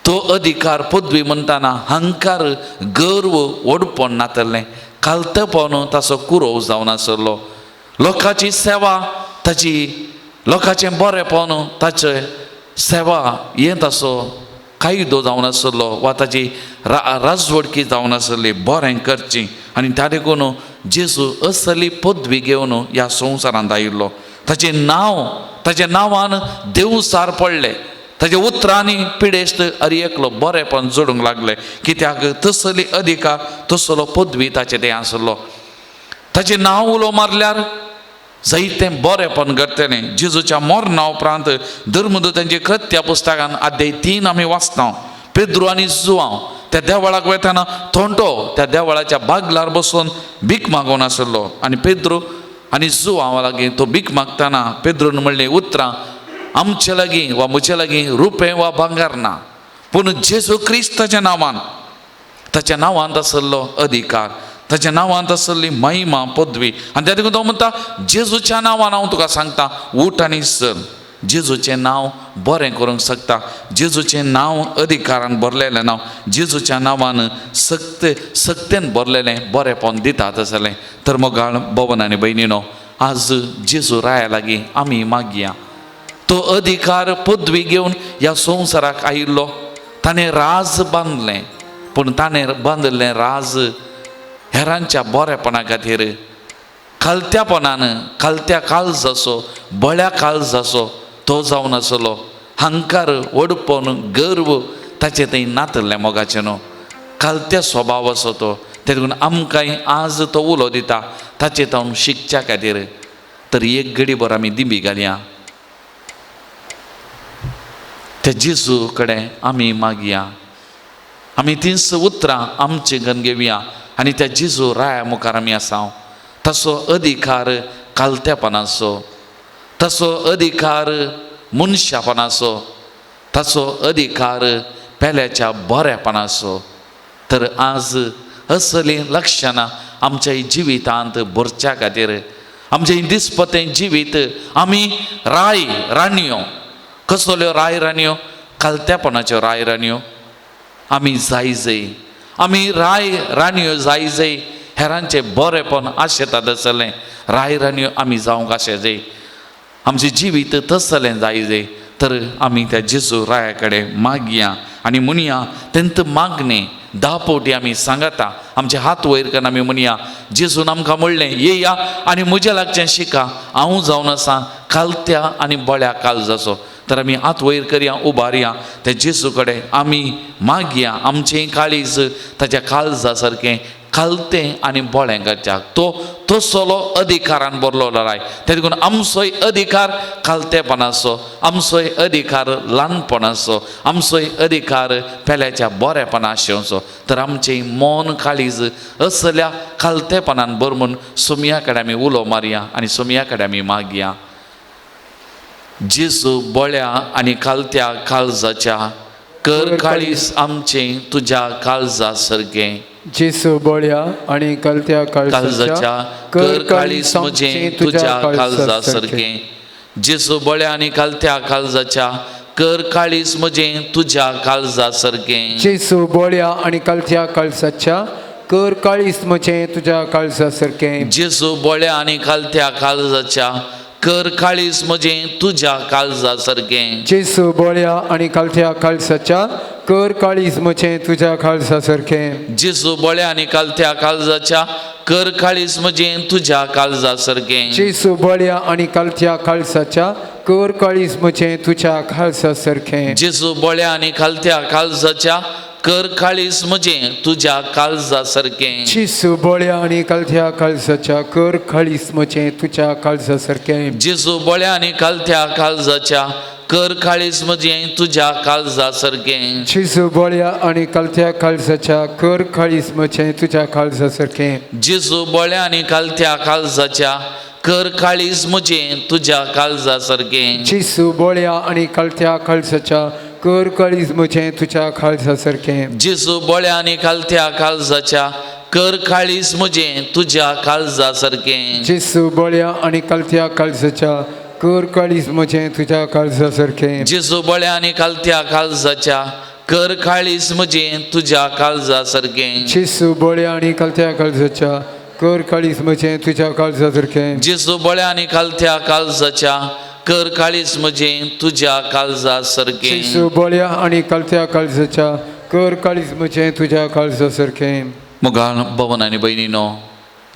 तो अधिकार पदवी म्हणटाना हंकार, गर्व, व्हडपण नातलें, खालतेपण ताचो कुरोव जावन आसलो. लोकांची सेवा ताची, लोकांचें बरेपण ताचें सेवा हें ताचो कायदो जावन आसलो वा ताची राजवडकी जावन आसली, बरें करची. आनी त्या देखून जेजू असली पदवी घेवन ह्या संवसारांत आयिल्लो. ताचें नांव, ताच्या नांवान देवसार पडले, ताच्या उतरांनी पिडेस्त अरी एकलो बरेपण जोडूंक लागले. कित्याक तसली अधिकार, तसलो पदवी ताचे तें आसलो. ताचें नांव उलो मारल्यार जायतें बरेपण घडटलें. जेजूच्या मरणा उपरांत धर्मदूतांच्या कृत्या पुस्तकान अध्याय 3 आमी वाचता. पेद्रू आनी जुआंव त्या देवळाक वतना थोंटो त्या देवळाच्या बागलार बसून भीक मागून आसलो आनी पेद्रू आनी जुआंवा लागीं तो भीक मागतना पेद्रून म्हणलें उतरां, आमचे लागीं वा म्हजे लागीं रुपें वा भांगर ना, पूण जेजू क्रिस्ताच्या नांवान, ताच्या नांवांत आसलो अधिकार, ताच्या नांवांत आसली महिमा पदवी. आनी त्या देखून तो म्हणटा, जेजूच्या नांवान हांव तुका सांगता, उठ आनी चल. जेजूचें नांव बरें करूंक शकता, जेजूचें नांव अधिकारान भरलेलें नांव, जेजूच्या नांवान सक्ते सक्तेन भरलेलें बरेंपण दिता तसलें. तर मोगाळ भवन आनी भयणीनो, आज जेजू राया लागीं आमी मागया. तो अधिकार पदवी घेवन ह्या संवसाराक आयिल्लो. ताणें राज बांदलें, पूण ताणें बांदिल्लें राज हेरांच्या बरेपणा खातीर, खालत्यापणान, खालत्या काळजाचो, बळ्या काळजाचो तो जावन आसलो. हंकार, वडपण, गर्व ताचें थंय नातलें मोगाचें न्हू, खालत्या स्वभाव आसो तो. ते देखून आमकांय आज तो उलो दिता ताचे तावन शिकच्या खातीर. तर एक घडी भर आमी दिंबी घालया, त्या जेजू कडेन आमी मागया, आमी तींच उतरां आमचे घन घेवया आनी त्या जेजू राया मुखार आमी आसा. तसो अधिकार कालत्यापणाचो, तसो अधिकार मनशापणाचो, ताचो अधिकार पेल्याच्या बरेपणाचो. तर आज असलीं लक्षणां आमच्या जिवितांत भरच्या खातीर, आमचें दिसपतें जिवीत आमी राय राणयो, कसल्यो राय राणयो? कालत्यापणाच्यो राय राणयो आमी जाय जाय. आमी राय राणयो जाय जाय, हेरांचें बरेपण आशेता तसलें राय राणयो आमी जावंक आशे जाय, आमचें जिवीत तसलें जाय जाय. तर आमी त्या जेजू राया कडेन मागया आनी म्हणया, तेंत मागणें 10 फावटी आमी सांगता, आमचे हात वयर करून आमी म्हणया, जेजून आमकां म्हणलें, येया आनी म्हज्या लागचें शिका, हांव जावन आसा खालत्या आनी बळ्या काळजाचो. तर आमी हात वयर करया, उबारया, त्या जेजू कडेन आमी मागया आमचें काळीज ताच्या काळजा सारकें खालतें आनी बळें करच्याक. तो तसलो अधिकारान भरलो राय. ते देखून आमचोय अधिकार खालतेपणाचो, आमचोय अधिकार ल्हानपणाचो, आमचोय अधिकार पेल्याच्या बरेपणा आशेवचो. तर आमचें मन काळीज असल्या खालतेपणान भर म्हूण सोमया कडेन आमी उलो मारया आनी सोमया कडेन आमी मागया. जेजू बळ्या आनी खालत्या काळजाच्या, कर काळीज आमचें तुज्या काळजा सारकें.
जेजू बळ्या आनी खालत्या
काळजाच्या, कर काळीज म्हजें तुज्या काळजा सारकें. जेजू बळ्या आनी खालत्या काळजाच्या, कर काळीज म्हजें तुज्या काळजा सारकें.
जेजू बळ्या आनी खालत्या काळजाच्या, कर काळीज म्हजें तुज्या काळजा सारकें.
जेजू बळ्या आनी खालत्या काळजाच्या, कर काळीज म्हजें तुज्या काळजा सारकें.
जेजू बळ्या आनी खालत्या काळजाच्या, कर काळीज म्हजें तुज्या काळजा सारकें.
जेजू बळ्या आनी खालत्या काळजाच्या, कर काळीज म्हजें तुज्या काळजा सारकें.
जेजू बळ्या आनी खालत्या काळजाच्या, कर काळीज म्हजें तुज्या काळजा सारकें.
जेजू बळ्या आनी खालत्या काळजाच्या, कर काळीज म्हजें तुज्या काळजा सारकें.
जेजू बळ्या आनी खालत्या काळजाच्या, कर काळीज म्हजें तुज्या काळजा सारकें.
जेजू बळ्या आनी खालत्या काळजाच्या, कर काळीज म्हजें तुज्या काळजा सारकें.
जेजू बळ्या आनी खालत्या काळजाच्या, कर काळीज म्हजें तुज्या काळजा सारकें.
जेजू बळ्या आनी खालत्या काळजाच्या, कर काळीज म्हजें तुज्या काळजा सारकें.
जेजू बळ्या आनी खालत्या काळजाच्या, कर काळीज म्हजें तुज्या काळजा सारकें.
जेजू बळ्या आनी खालत्या काळजाच्या, कर काळीज म्हजें तुज्या काळजा सारकें.
जेजू बळ्या आनी खालत्या काळजाच्या, कर काळीज म्हजें तुज्या काळजा सारकें.
जेजू बळ्या आनी खालत्या काळजाच्या, कर काळीज म्हजें तुज्या काळजा सारकें.
जेजू बळ्या आनी खालत्या काळजाच्या, कर काळीज म्हजें तुज्या काळजा सारकें.
जेजू बळ्या आनी खालत्या काळजाच्या, कर काळीज म्हजें तुज्या काळजा सारकें.
जेजू बळ्या आनी खालत्या काळजाच्या, कर काळीज म्हजें तुज्या काळजा सारकें.
मोगाळ भवन आनी भयणीनो,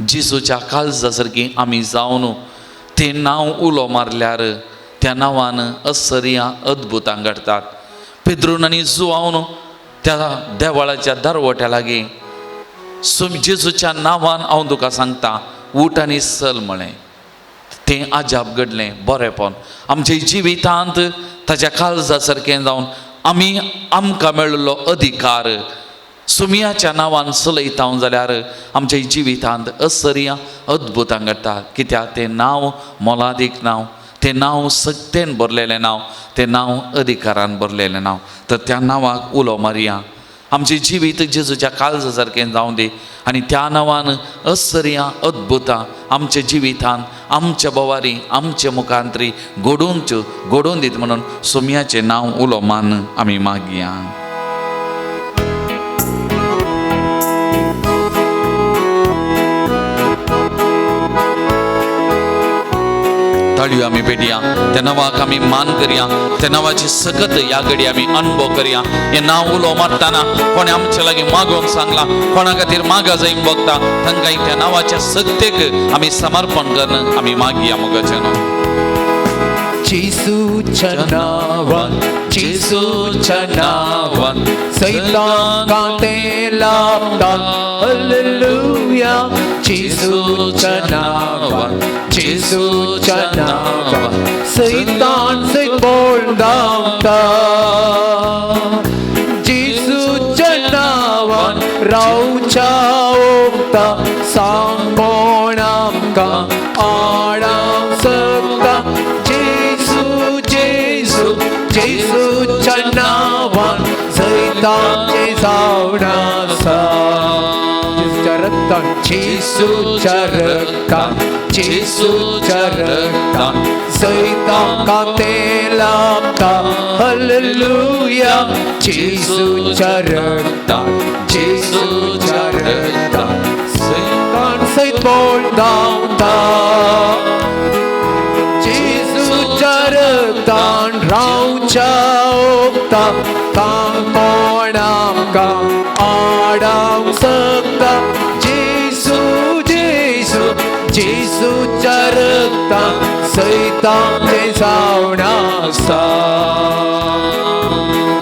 जेजूच्या काळजा सारकीं आमी जावन तें नांव उलो मारल्यार त्या नांवान असरिया अद्भुतां घडटात. पेद्रून आनी जुवावन त्या देवळाच्या दरवट्या लागीं जेजूच्या नांवान हांव तुका सांगता उठ आनी चल म्हळें. तें अजाप घडलें बरेंपण आमच्या जिवितांत ताच्या काळजा सारकें जावन आमी आमकां मेळिल्लो अधिकार सुमयाच्या नांवान चलयता जाल्यार आमच्या जिवितांत असरिया अद्भुतां घडटा. कित्याक तें नांव मोलादीक नांव, तें नांव सक्तेन भरलेलें नांव, तें नांव अधिकारान भरलेलें नांव. तर त्या नांवाक उलो मारया, आमचें जिवीत जेजूच्या काळजा सारकें जावं दी आनी त्या नांवान असरिया अद्भुतां आमच्या जिवितान आमच्या बोवारी आमच्या मुखांतरी घडोवच्यो घडोवन दीत म्हणून सोमयाचें नांव उलो मान आमी मागया. ताळयो आमी पेटया, त्या नांवाक आमी मान करया, त्या नांवाची सकत ह्या घडी आमी अनुभव करया. हें नांव उलो मारतना कोणें आमचे लागीं मागोवंक सांगलां, कोणा खातीर मागा जाय बगता, तांकां त्या नांवाच्या सक्तेक आमी समर्पण करून आमी मागया मोगाचें नांव.
जेजूच्या नांवान, जेजूच्या नांवान सैतान ते लाभता. हालेलुया. जेजूच्या नांवान, जेजूच्या नांवान सैतान सैत बोल धांवता. जेजूच्या नांवान रावच्या ओंकता, सांग कोण आमकां आडावंक शकता. जेजू जेजू जेजूच्या नांवान सैतानचें जावन आसा. जेजूच्या रक्तान, जेजूच्या रक्तान सैतान ते लाभता. हालेलुया. जेजूच्या रक्तान, जेजूच्या रक्तान सैतान सैत बोल धांवता. जेजूच्या रक्तान रावच्या ओंकता, सांग कोण आमकां आडावंक शकता. जेजू जेजू जेजूच्या रक्तान सैतानचें जावन आसा.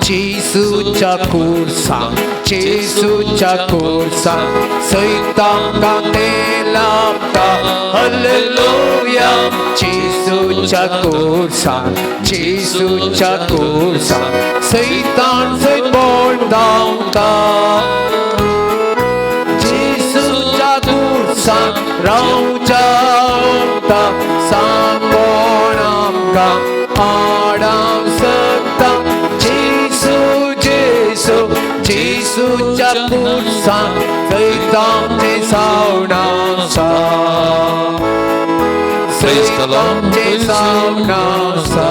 जेजूच्या खुर्सान, जेजूच्या खुर्सान सैतान ते लाभता. हालेलुया. जेजूच्या खुर्सान, जेजूच्या खुर्सान सैतान सैत बोल धांवता. जेजूच्या खुर्सान रावच्या ओंकता, सांग कोण आमकां आडावंक शकता. जेजू जेजू जेजूच्या खुर्सान सैतानचें जावन आसा. सैतानचें जावन आसा.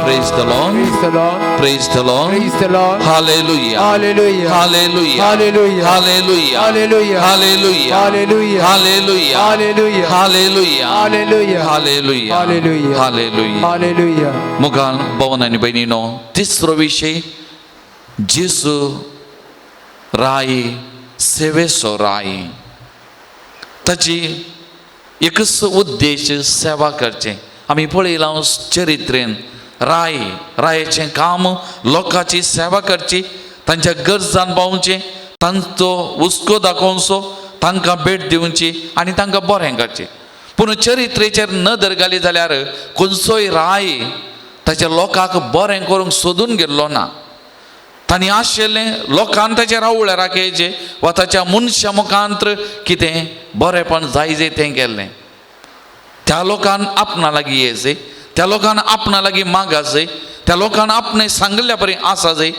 Praise the Lord.
Praise the Lord.
Praise the Lord.
Praise the Lord.
Hallelujah.
Hallelujah.
Hallelujah.
Hallelujah.
Hallelujah.
Hallelujah.
Hallelujah.
Hallelujah.
Hallelujah.
Hallelujah.
Hallelujah.
Hallelujah.
Hallelujah.
Hallelujah.
Hallelujah.
Hallelujah.
मुखार भवन आनी भयणीनो, तिसरो विशय जेजू राय सेवेचो राय. ताची एकच उद्देश सेवा करचें. आमी पळयलां चरित्रेन राय रायाचें काम लोकांची सेवा करची, तांच्या गरजान पावचें, तांचो हुस्को दाखोवचो, तांकां भेट दिवची आनी तांकां बरें करचें. पूण चरित्रेचेर नदर घाली जाल्यार खंयचोय राय ताच्या लोकांक बरें करूंक सोदून गेल्लो ना. तांणी आशिल्लें लोकान ताचेर रावळ्या राखयचें वा ताच्या मनशा मुखांत कितें बरेंपण जाय जाय तें केल्लें. त्या लोकान आपणा लागीं येयचें, त्या लोकान आपणा लागीं मागाजय, त्या लोकान आपणें सांगिल्ल्या परी आसा जाय.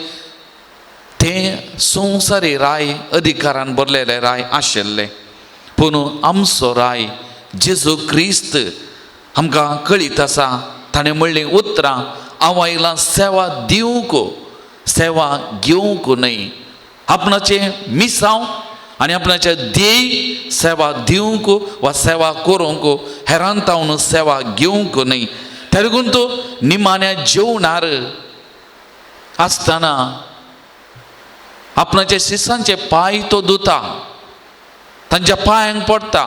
तें संवसारी राय अधिकारान भरलेले राय आशिल्ले. पूण आमचो राय जेजू क्रिस्त आमकां कळीत आसा. ताणें म्हणलीं उतरां, हांव आयलां सेवा दिवंक, सेवा घेवंक न्हय. आपणाचें मिसांव आनी आपणाचें ध्येय सेवा दिवंक वा सेवा करूंक, हेरान तावन सेवा घेवंक न्हय. त्या लागून तो निमाण्या जेवणार आसतना आपणाच्या शिसांचे पांय तो धुता, तांच्या पांयांक पडटा,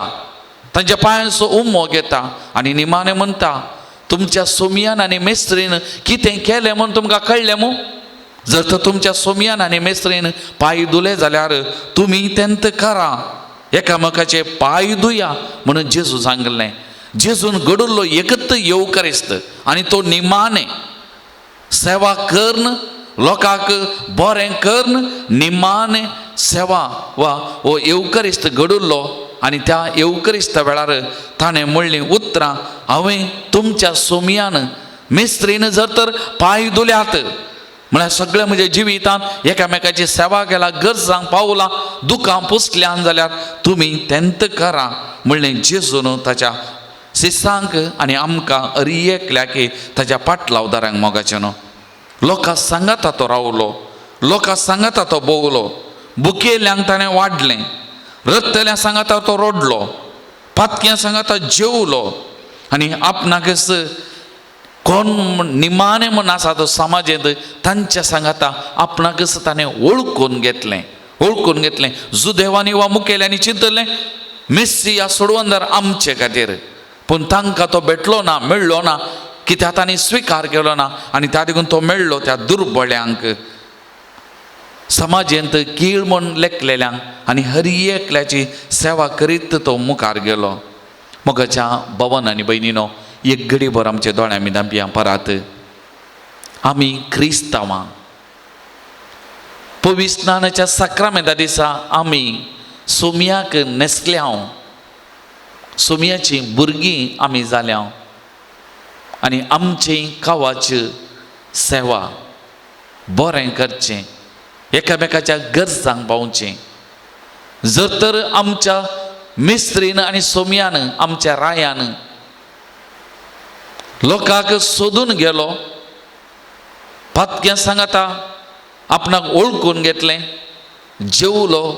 तांच्या पांयांचो उमो घेता आनी निमाणें म्हणटा तुमच्या सोमयान आनी मेस्त्रीन कितें केलें म्हूण तुमकां कळ्ळें मू? जर तर तुमच्या सोमयान आनी मेस्त्रीन पांय धुले जाल्यार तुमी तेंत करा, एकामेकाचे पांय धुया म्हणून जेजू सांगलें. जेजून घडुल्लो एकत येवकारिस्त आनी तो निमाणें सेवा करून लोकांक बरें करून निमाणें सेवा वा हो येवकारिस्त घडुल्लो. आनी त्या येवकारिस्ता वेळार ताणें म्हणलीं उतरां, हांवें तुमच्या सोमयान मिस्त्रीन जर तर पांय धुल्यात म्हळ्यार सगळें म्हज्या जिवितांत एकामेकाची सेवा केला, गरजांक पावलां, दुकां पुसल्यान जाल्यार तुमी तेंत करा म्हणलें जेजून ताच्या शिसांक आनी आमकां अरी एकल्याक ताच्या पाटलावदारांक मोगाचें न्हू. लोकां सांगाता तो रावलो, लोकां सांगाता तो भोंवलो, बुकेल्यांक ताणें वाडलें, रडटल्या सांगाता तो रडलो, पातक्यां सांगाता जेवलो आनी आपणाकच कोण निमाणें म्हूण आसा तो समाजेंत तांच्या सांगाता आपणाकच ताणें वळखून घेतलें, वळखून घेतलें. जुदेवांनी वा मुखेल्यांनी चिंतलें मेस्सिया सोडवंदर आमचे खातीर, पूण तांकां तो भेटलो ना, मेळ्ळो ना, कित्याक तांणी स्विकार केलो ना आनी त्या देखून तो मेळ्ळो त्या दुर्बळ्यांक, समाजेंत कीळ म्हूण लेखलेल्यांक आनी हर एकल्याची सेवा करीत तो मुखार गेलो. मोगाच्या भवन आनी भयणीनो, एक घडीभर आमच्या दोळ्यां आमी धांपया परत. आमी क्रिस्तांवां पवित्र स्नानाच्या साक्रामेंता दिसा आमी सोमयाक न्हेसल्या, सोमयाची भुरगीं आमी जाल्या आनी आमची कावाची सेवा बरें करचें, एकामेकाच्या गरजांक पावचें. जर तर आमच्या मिस्त्रीन आनी सोमयान आमच्या रायान लोकांक सोदून गेलो, पातक्यां सांगाता आपणाक वळखून घेतलें, जेवलो,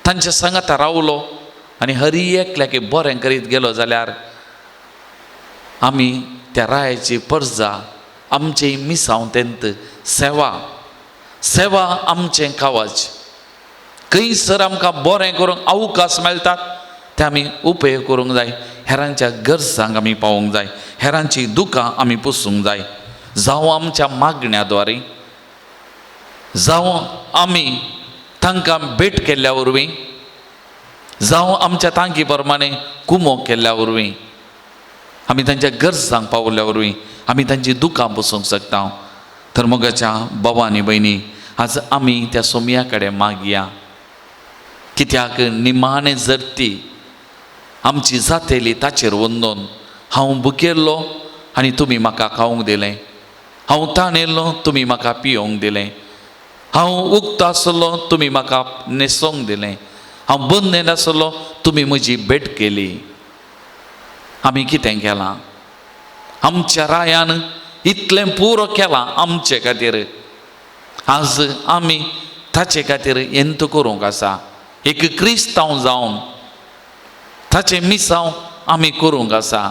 तांच्या सांगाता रावलो आनी हरी एकल्याक बरें करीत गेलो जाल्यार आमी त्या रायाची परजा, आमचे मिसांव तेंत सेवा, सेवा आमचें कावाच. खंयसर आमकां बरें करूंक अवकाश मेळटात ते आमी उपयोग करूंक जाय, हेरांच्या गरजांक आमी पावोवंक जाय, हेरांची दुकां आमी पुसूंक जाय. जावं आमच्या मागण्या द्वारे, जावं आमी तांकां भेट केल्ल्या वरवीं, जावं आमच्या तांकी प्रमाणे कुमो केल्ल्या वरवीं, आमी तांच्या गरजांक पावल्ल्या वरवीं आमी तांची दुकां पुसूंक शकता. तर मोगाच्या बाबा आनी भयणी, आज आमी त्या सोमया कडेन मागया, कित्याक निमाणें जर ती आमची जातेली ताचेर वंदोन हांव भुकेल्लो आनी तुमी म्हाका खावंक दिलें, हांव ताणेल्लो तुमी म्हाका पियोंक दिलें, हांव उक्तो आसलो तुमी म्हाका न्हेसोंक दिलें, हांव बंदेन आसलो तुमी म्हजी भेट केली. आमी कितें केलां? आमच्या रायान इतलें पुरो केलां आमचे खातीर, आज आमी ताचे खातीर यंत करूंक आसा. एक क्रिस्तांव जावन ताचें मिसांव आमी करूंक आसा,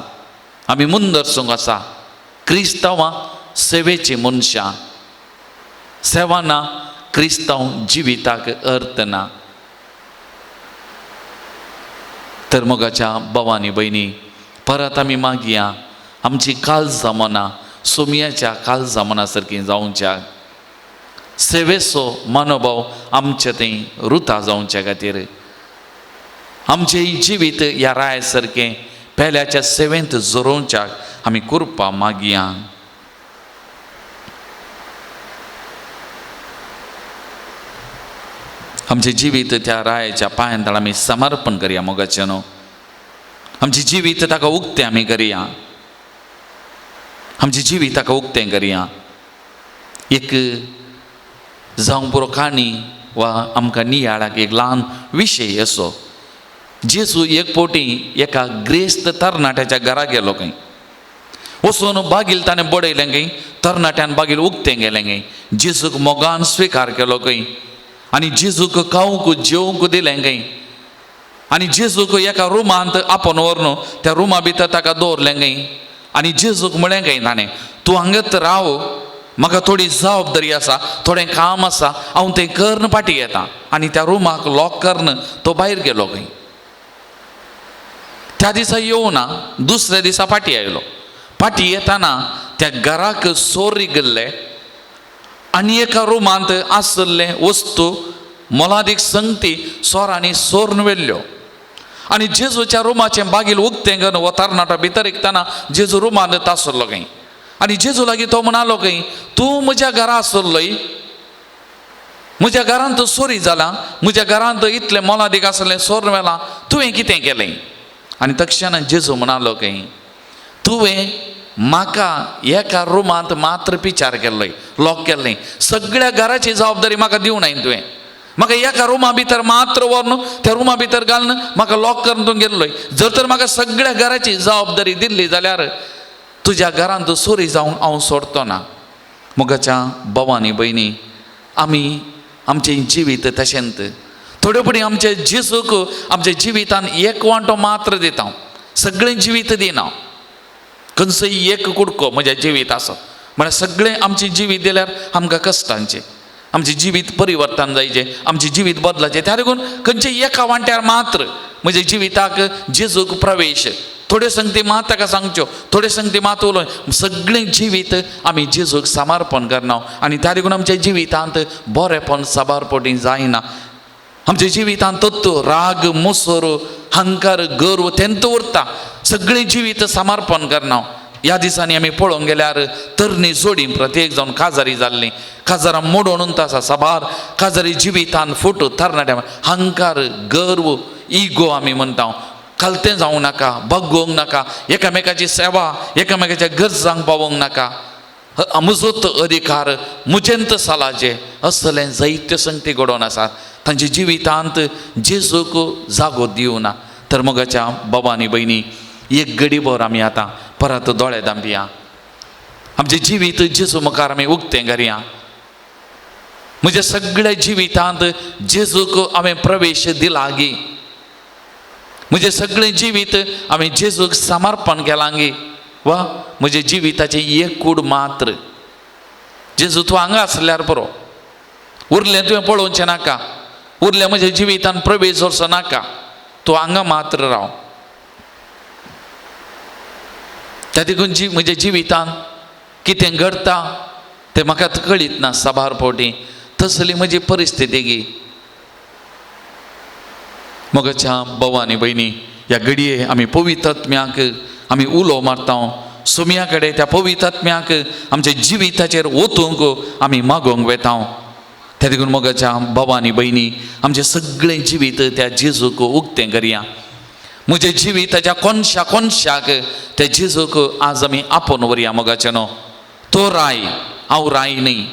आमी मुंदरसूंक आसा. क्रिस्तांवां सेवेचीं मनशां, सेवा ना क्रिस्तांव जिविताक अर्थ ना. तर मोगाच्या भावांनी भयणी, परत आमी मागया आमची काळजां मनां सोमयाच्या काळजां मना सारकीं जावच्या, सेवेचो मनोभाव आमचे थंय रुता जावच्या खातीर आमचें जिवीत ह्या राया सारकें पेल्याच्या सेवेंत जोरोवच्याक आमी कृपा मागया. आमचें जिवीत त्या रायाच्या पांयांत आमी समर्पण करया मोगाचें न्हू. आमचें जिवीत ताका उक्तें आमी करया, आमचें जिवीत ताका उक्तें करया. एक जावं पुरो काणी वा आमकां नियाळाक एक ल्हान विशय असो, जेजू एक फावटी एका ग्रेस्त तरणाट्याच्या घरा गेलो खंय, वचून बागील ताणें बडयलें खंय, तरणाट्यान बागील उक्तें गेलें खंय, जेजूक मोगान स्विकार केलो खंय आनी जेजूक खावंक जेवंक दिलें खंय आनी जेजूक एका रुमांत आपोवन व्हरून त्या रुमा भितर ताका दवरलें खंय आनी जेजूक म्हळें खंय ताणें, तूं हांगात राव, म्हाका थोडी जबाबदारी आसा, थोडें काम आसा, हांव तें करून फाटीं येता. आनी त्या रुमाक लॉक करून तो भायर गेलो खंय. त्या दिसा येवना, दुसऱ्या दिसा फाटी आयलो. फाटी येताना त्या घराक सोरी गेल्ले आनी एका रुमांत आसल्ले वस्तू मोलादीक संगती सोरांनी सोरून व्हेल्ल्यो. आनी जेजूच्या रुमाचें बागील उक्तें करून हो तरणाटो भितर रिगतना जेजू रुमांत आसलो खंय. आनी जेजू लागीं तो म्हणालो खंय, तूं म्हज्या घरा आसलोय, म्हज्या घरांत चोरी जाला, म्हज्या घरांत इतलें मोलादीक आसलें सोर व्हेलां, तुवें कितें केलें? आनी तक्षणान जेजू म्हणालो खंय, तुवें म्हाका एका रुमांत मात्र पिचार केल्लोय, लॉक केल्लें, सगळ्या घराची जबाबदारी म्हाका दिवं नाय तुवें, म्हाका एका रुमा भितर मात्र व्हरून त्या रुमा भितर घालून म्हाका लॉक करून तूं गेल्लोय. जर तर म्हाका सगळ्या घराची जबाबदारी दिल्ली जाल्यार तुज्या घरांत चोरी जावंक हांव सोडतो ना. मोगाच्या भावांनी भयणी, आमी आमचें जिवीत तशेंच थोडे पडी आमचे जेजूक आमच्या जिवितान एक वांटो मात्र दिता, सगळें जिवीत दिना. खंयचोय एक कुडको म्हज्या जिवीत आसा म्हळ्यार सगळें आमचें जिवीत दिल्यार आमकां कश्टांचें, आमचें जिवीत परिवर्तन जायचें, आमचें जिवीत बदलाचें. त्या देखून खंयचे एका वांट्यार मात्र म्हज्या जिविताक जेजूक प्रवेश, थोड्यो संगती मात ताका सांगच्यो, थोड्यो संगती मात उलोवन सगळें जिवीत आमी जेजूक समर्पण करना. आनी त्या देखून आमच्या जिवितांत बरेंपण साबारपटी जायना. आमच्या जिवितांत तत्व राग, मुसर, हंकार, गर्व तेंत उरता. सगळें जिवीत समर्पण करना. ह्या दिसांनी आमी पळोवंक गेल्यार तरणी जोडी प्रत्येक जावन काजारी जाल्ली, काजारां मोडून उरता आसा साबार काजारी जिवितान फुट तरणाट्या हंकार, गर्व, इगो आमी म्हणटा. खालतें जावंक नाका, बगोवंक नाका, एकामेकाची सेवा एकामेकाच्या गरजांक पावोवंक नाका, म्हजोच अधिकार म्हजेंत सालाचे असलें जायत्यो संगती घडोवन आसात. तांच्या जिवितांत जेजूक जागो दिवना. तर मोगाच्या बाबा आनी भयणी, एक गडीभर आमी आतां परत दोळे दांपया, आमचें जिवीत जेजू मुखार आमी उक्तें करया. म्हज्या सगळ्या जिवितांत जेजूक हांवें प्रवेश दिला गी, म्हजें सगळें जिवीत हांवें जेजूक समर्पण केलां गी, वा म्हज्या जिविताचें एक कूड मात्र जेजू तूं हांगा आसल्यार पुरो, उरलें तुवें पळोवचें नाका, उरलें म्हज्या जिवितान प्रवेश जोरचो नाका, तूं हांगा मात्र राव. त्या देखून जी म्हज्या जिवितान कितें घडटा तें म्हाका कळीत ना साबार फावटी, तसली म्हजी परिस्थिती गी. मोगाच्या भाव आनी भयणी, ह्या घडये आमी पवित्र आत्म्याक आमी उलो मारता, सोम्या कडेन त्या पवित्र आत्म्याक आमच्या जिविताचेर ओतूंक आमी मागोवंक वेता. त्या देखून मोगाच्या भाव आनी भयणी, आमचें सगळें जिवीत त्या जेजूक उक्तें करया. म्हज्या जिविताच्या कोनशा कोनशाक त्या जेजूक आज आमी आपोवन व्हरया. मोगाचें न्हू, तो राय, हांव राय न्ही.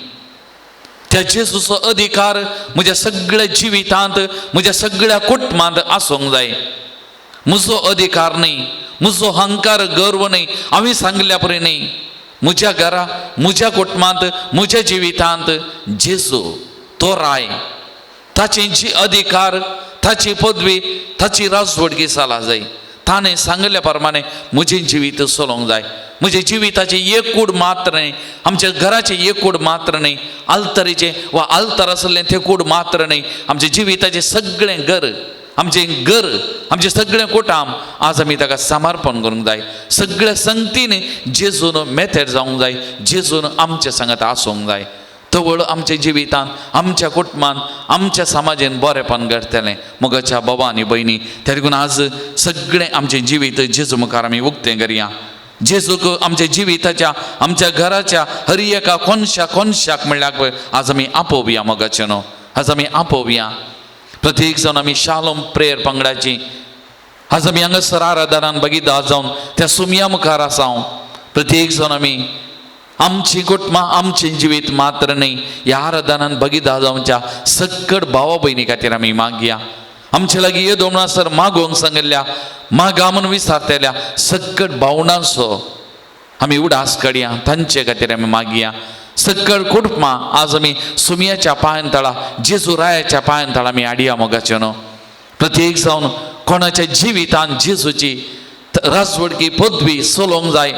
त्या जेजूचो अधिकार म्हज्या सगळ्या जिवितांत, म्हज्या सगळ्या कुटुंबांत आसूंक जाय. म्हजो अधिकार न्ही, म्हजो अहंकार, गर्व न्ही, हांवें सांगल्या परी न्ही. म्हज्या घरा, म्हज्या कुटुंबांत, म्हज्या जिवितांत जेजू तो राय, ताची जी अधिकार, ताची पदवी, ताची राजवडकी चला जाय. ताणें सांगल्या प्रमाणे म्हजें जिवीत चलोवंक जाय. म्हज्या जिविताचें एक कूड मात्र न्ही, आमच्या घराचें एक कूड मात्र न्ही, आल्तरीचें वा आल्तर आसलें तें कूड मात्र न्ही, आमच्या जिविताचें सगळें घर, आमचें घर, आमचें सगळें कुटाम आज आमी ताका समर्पण करूंक जाय. सगळ्या संगतीन जेजून मेथेर जावंक जाय, जेजून आमच्या सांगात आसूंक जाय. तवळ आमच्या जिवितान, आमच्या कुटुंबान, आमच्या समाजेन बरेंपण घडटलें. मोगाच्या बाबा आनी भयणी, त्या देखून आज सगळें आमचें जिवीत जेजू मुखार आमी उक्तें करया. जेजूक आमच्या जिविताच्या, आमच्या घराच्या हर एका कोनशा कोनशाक म्हणल्यार आज आमी आपोवया. मोगाचें न्हू, आज आमी आपोवया. प्रत्येक जावन आमी शालोम प्रेयर पंगडाची आज आमी हांगासर आराधनान बगीदा जावन त्या सुमया मुखार आसा. प्रत्येक जावन आमी आमची कुटुंबां, आमचें जिवीत मात्र न्ही, ह्या आराधनान बगीदा जावच्या सक्कड भावा भयणी खातीर आमी मागया. आमचे लागीं येदो म्हणसर मागोवंक सांगिल्ल्या, मागा म्हूण विचारतल्या सक्कड भावनांचो आमी उडास काडया, तांचे खातीर आमी मागया. सक्कड कुटुंबां आज आमी सुमयाच्या पांयान तळा, जेजू रायाच्या पांयान तळा आमी हाडया. मोगाचें न्हू, प्रत्येक जावन कोणाच्या जिवितान जेजूची राजवडकी पदवी चलोवंक जाय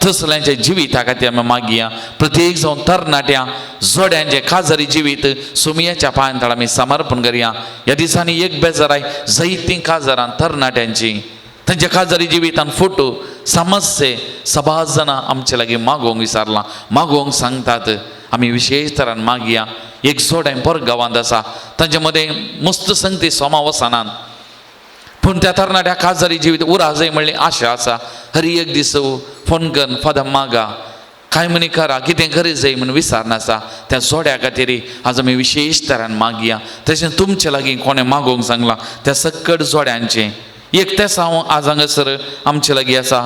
तसल्यांच्या जिविता खातीर आमी मागया. प्रत्येक जावन तरणाट्या जोड्यांचे खाजरी जिवीत सुमयाच्या पांयान तळा आमी समर्पण करया. ह्या दिसांनी एक बेजाराय जायतीं काजारां तरणाट्यांची. तांच्या काजारी जिवितान फोटो समस्ये सबार जाणां आमचे लागीं मागोवंक विचारलां, मागोवंक सांगतात. आमी विशेश तरान मागया. एक जोडें परगांवांत आसा, तांचे मदें मस्त संगती सोमा वचनात, पूण त्या तरणाट्या काजारी जिवीत उरा जाय म्हणली आशा आसा. हर एक दीस फोन करून फादर मागा कांय म्हणी करा कितें करी जाय म्हूण विचारनासा. त्या जोड्या खातीर आज आमी विशेश तरान मागया. तशें तुमचे लागीं कोणें मागोवंक सांगलां त्या सक्कड जोड्यांचें एक तें हांव आज हांगासर आमचे लागीं आसा.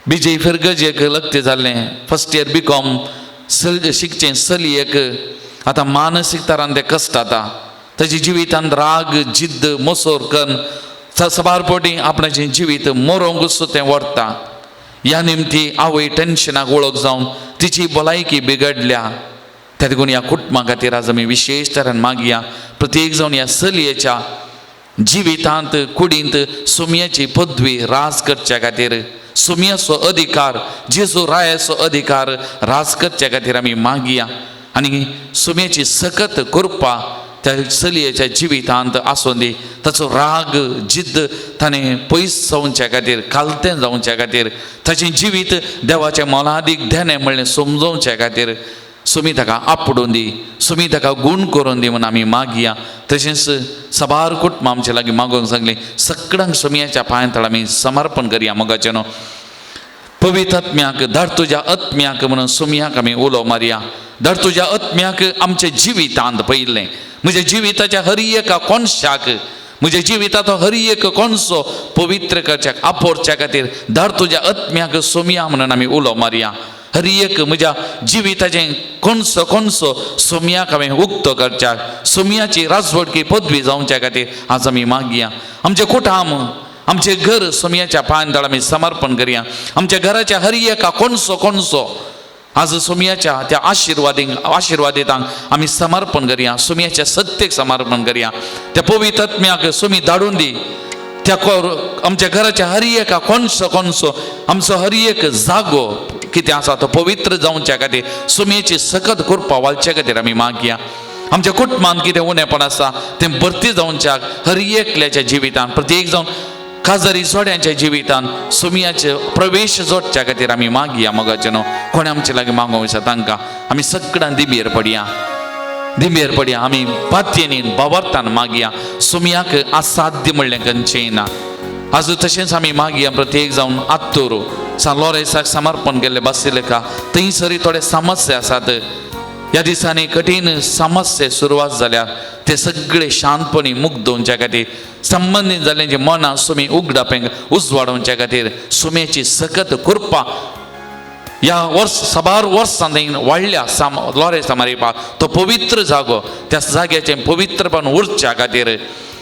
विजय फिरगजेक लग्न जाल्लें, फर्स्ट इयर बी कॉम शिकचें चलयेक आतां मानसीक तरान तें कश्ट जाता. ताच्या जिवितांत राग जिद्द मोसोर कन्न सबार पटी आपणाचें जिवीत मरोंक तें व्हरता. ह्या निमती आवय टेन्शनाक वळख जावन तिची भलायकी बिगडल्या. त्या देखून ह्या कुटुंबा खातीर आज आमी विशेश तरान मागया. प्रत्येक जावन ह्या चलयेच्या जिवितांत कुडींत सुमयाची पदवी राज करच्या खातीर, सुमयाचो अधिकार, जेजू रायाचो अधिकार राज करच्या खातीर आमी मागया. आनी सुमयाची सकत कृपा त्या चलयेच्या जिवितांत आसूं दी. ताचो राग जिद्द ताणें पयस जावच्या खातीर, कालतें जावच्या खातीर, ताचें जिवीत देवाचें मोलादीक देणें म्हणलें समजोवच्या खातीर सुमी ताका आपडून दी, सुमी ताका गूण करून दी म्हूण आमी मागया. तशेंच सबार कुटुंबां आमचे लागीं मागोवंक सांगलें, सगळ्यांक सुमयाच्या पांयां तळ आमी समर्पण करया. मोगाचें न्हू पवित्र आत्म्याक धाड तुज्या आत्म्याक म्हणून सुमयाक आमी उलो मारया. धाड तुज्या आत्म्याक आमच्या जिवितांत पयलें, म्हज्या जिविताच्या हर एका कोनशाक, म्हज्या जिविताचो हर एक कोनसो पवित्र करच्याक आपोरच्या खातीर धाड तुज्या आत्म्याक सोमया म्हणून आमी उलो मारया. हर एक म्हज्या जिविताचें कोनसो कोनसो सोमयाक हांवें उक्तो करच्याक, सोमयाची राजवटकी पदवी जावच्या खातीर आज आमी मागया. आमचें कुटाम, आमचें घर सोमयाच्या पांयां तळ आमी समर्पण करया. आमच्या घराच्या हर एका कोनसो कोनसो आज सोमयाच्या त्या आशिर्वादितांक आमी समर्पण करया. सोमयाच्या सत्येक समर्पण करया. त्या पवित्र आत्म्याक सोमी धाडून दी. त्या आमच्या घराच्या हर एका कोनसो कोनसो आमचो हर एक जागो कितें आसा तो पवित्र जावच्या खातीर सोमयेची सकत कृपा वालच्या खातीर आमी मागया. आमच्या कुटुंबांत कितें उणेपण आसा तें भरती जावच्याक हर एकल्याच्या जिवितांत, प्रत्येक जावन काजारी जोड्यांच्या जिवितांत सोमयाचे प्रवेश जोडच्या खातीर आमी मागया. मोगाचें न्हू कोणें आमचे लागीं मागोवंक आसा तांकां आमी सगळ्यां दिंबेर पडया, दिंबेर पडया. आमी पातयेनीन बावरतान मागया. सोमयाक असाध्य म्हणलें खंयचें ना. आज तशेंच आमी मागया. प्रत्येक जावन आत्तोर सान लॉरेसाक समर्पण केल्ले बासिलिका थंयसर थोडे समस्या आसात. ह्या दिसांनी कठीण समस्या सुरवात जाल्या ते सगळे शांतपणी मुक्त दवरच्या खातीर, संबंदीत जाल्यांची मनां सुमी उगडापेंक उजवाडोवच्या खातीर सुमेची सकत कृपा ह्या वर्स साबार वर्सां थंय वाडल्या. साम लॉरेस मारिपा तो पवित्र जागो, त्या जाग्याचें पवित्रपण उरच्या खातीर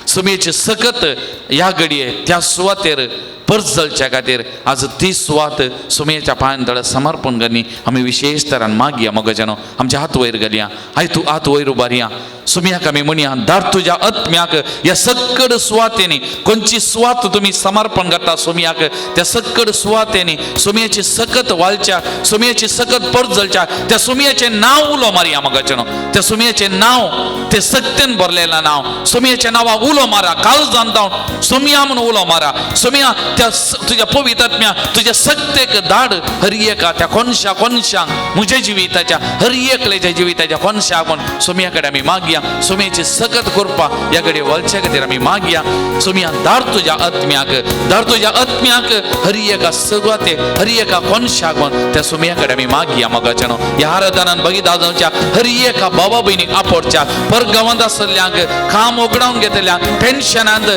सुमेची सकत ह्या घडये त्या सुवातेर परजलच्या खातीर आज ती सुवात सुमेच्या पांयां तळ समर्पण करनी आमी विशेश तरान मागया. मोगाच्यानो आमच्या हात वयर घालया, I तूं हात वयर उबारया. सुमयाक आमी म्हणया, धाड तुज्या आत्म्याक ह्या सक्कड सुवातेनी. खंयची सुवात तुमी समर्पण करता सुमयाक, त्या सक्कड सुवातेनी सुमयाची सकत वालच्या, सुमयाची सकत परजलच्या त्या सुमयाचें नांव उलो मारया. मोगाच्यानो त्या सुमयाचें नांव, ते सक्तेन भरलेलें नांव, सुमयाच्या नांवाक उलो मारा. काळजान जावन सुमया म्हणून उलो मारा. सुमया त्या तुज्या पवित्र आत्म्या तुज्या सत्तेक धाड हर एका त्या कोनशा कोनशांक, म्हज्या जिविताच्या हर एकल्याच्या जिविताच्या कोनशाक म्हूण सुमया कडेन आमी मागया. सुमयेची सकत कृपा ह्या कडेन वळच्या खातीर आमी मागया. सुमया धाड तुज्या आत्म्याक, धाड तुज्या आत्म्याक हर एका सुवाते हर एका कोनशाक म्हूण त्या सुमया कडेन आमी मागया. मोगाच्यानो ह्या आराधनान भगिता जावच्या हर एका बाबा भयणीक आपोडच्या, परगांवांत आसल्ल्यांक, काम उगडावन घेतल्यांक, टेन्शनांत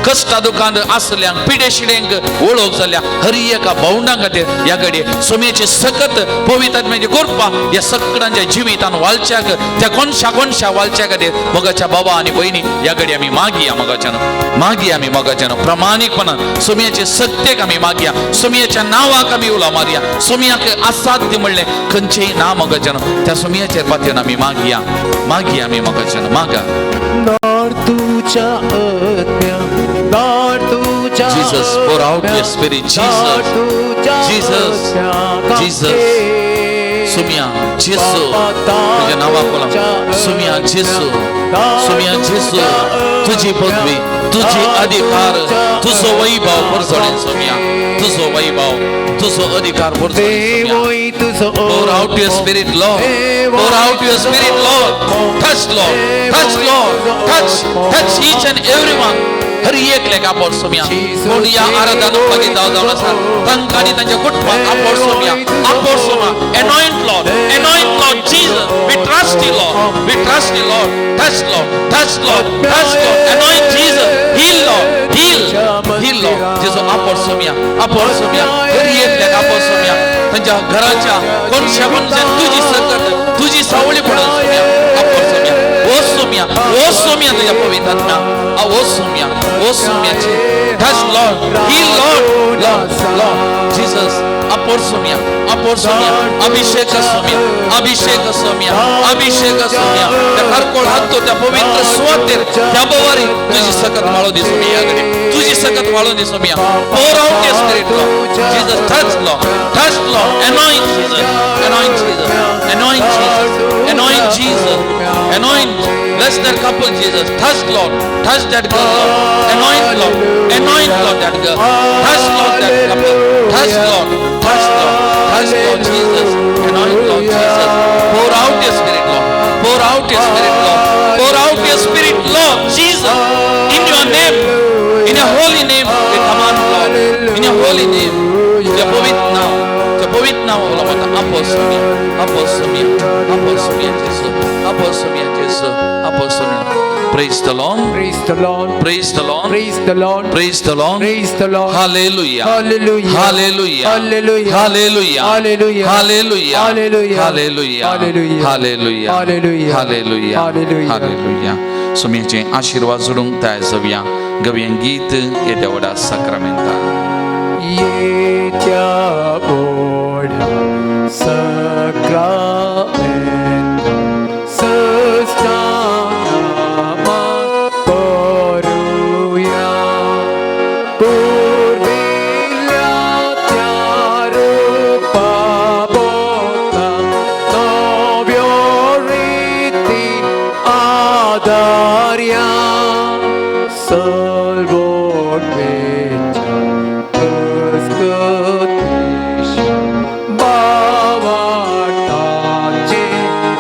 कश्टा दुखांत आसल्ल्यांक, पिडेशिडेंक ओळख जाल्या हर एका भावंडां खातीर ह्या घडये सुमयेची सकत पवित्र आत्म्याची कृपा ह्या सगळ्यांच्या जिवितान वालच्याक, त्या कोनशा कोनशा वालच्या खातीर मोगाच्या बाबा आनी भयणी ह्या घडये आमी मागया. मोगाच्यान मागया आमी. मोगाच्यान प्रामाणीकपणान सुमयेचे सत्तेक आमी मागया. सुमयेच्या नांवाक आमी उलो मारया. सुमयाक असाध्य म्हणलें खंयचेय ना. मोगाच्यान त्या सुमयाचेर पातयेन आमी मागया, मागया आमी. मोगाच्यान मागा.
धाड तुझ्या आत्म्या, धाड तुझ्या
Jesus, pour out your spirit, Jesus. Jesus, Jesus. सुमिया जेसू, तुझ्या नांवाक कोला सुमिया जेसू, सुमिया जेसू, तुजी पदवी, तुजी अधिकार, तुजो वैभव परजळीन सोम्या, तुजो वैभव, तुजो अधिकार परजळीन Saumya. Pour out your spirit, Lord. Pour out your spirit, Lord. Touch, Lord. Touch, Lord. Touch, touch each and everyone. हर एकल्याक आपोड सोम्या. कोण ह्या आराधना मागीर जावं जावन आसा तांकां आनी तांच्या कुटुंबाक आपोड Saumya, आपोड Soma. Anoint, Lord. Anoint, Lord Jesus. We trust you, Lord. We trust you, Lord. Touch, Lord. Touch, Lord. Touch, Lord. Anoint Jesus. Heal, Lord. Heal. Heal, Lord. जेजू आपोड सोम्या, आपोड सोम्या. हर एकल्याक आपोड सोम्या. तांच्या घराच्या कोणशा कोणशा तुजी सकत, तुजी सावळी पडून सोम्या, आपोड सोम्या. ओ सोम्या, ओ सोम्या, तुझ्या पवित्र आत्म्या ओ सोम्या, ओ सोम्याची. Touch, Lord. Heal, Lord. Lord, Lord Jesus, आपोड Saumya, आपोड Saumya. अभिषेक सोम्या, अभिषेक सोम्या, अभिषेक सोम्या. त्या हरकोळ हात त्या पवित्र सुवातेर, त्या बवारी तुझी सकत वाळू दे सोम्या, तुझी सकत वाळून दे Saumya. Pour out your spirit, Lord Jesus. Touch, Lord. Touch, Lord. Anoint Jesus. Anoint Jesus. Anoint Jesus. Anoint Jesus. Anoint. Bless that couple, Jesus. Touch, Lord. Touch that girl, Lord. Anoint, Lord. Anoint, Lord, that girl. Touch, Lord, that couple. Touch, Lord. Touch, Lord. Touch, Lord Jesus. Anoint, Lord Jesus. Pour out your spirit, Lord. Pour out your spirit, Lord. Pour out your spirit, Lord Jesus. In your name, in your holy name, we command, Lord. In your holy name. तुझ्या पवित्र नाव, तुझ्या पवित्र नाव आपोसम्या, आपोसम्या, आपोसम्या जेसू, आपोसम्या जेसू, आपोसम्या. Praise the Lord.
Praise the Lord.
Praise the Lord.
Praise the Lord.
Praise the Lord.
Praise the Lord.
Hallelujah.
Hallelujah.
Hallelujah.
Hallelujah.
Hallelujah.
Hallelujah.
Hallelujah.
Hallelujah.
Hallelujah.
Hallelujah.
Hallelujah.
Hallelujah.
Hallelujah.
Hallelujah.
Hallelujah. सुम्याचे आशीर्वाद जोडूंक तयार जावया. गवया गीत येद्या व्हडा साक्रामेंता.
येत्या व्हडा साक्रामेंत सस्तानामा करूया, पुर्विल्ल्या त्या रुपा बोता नव्यो रिती आदार्या, सलवोटवेच्या खसखतीश बावाटाचे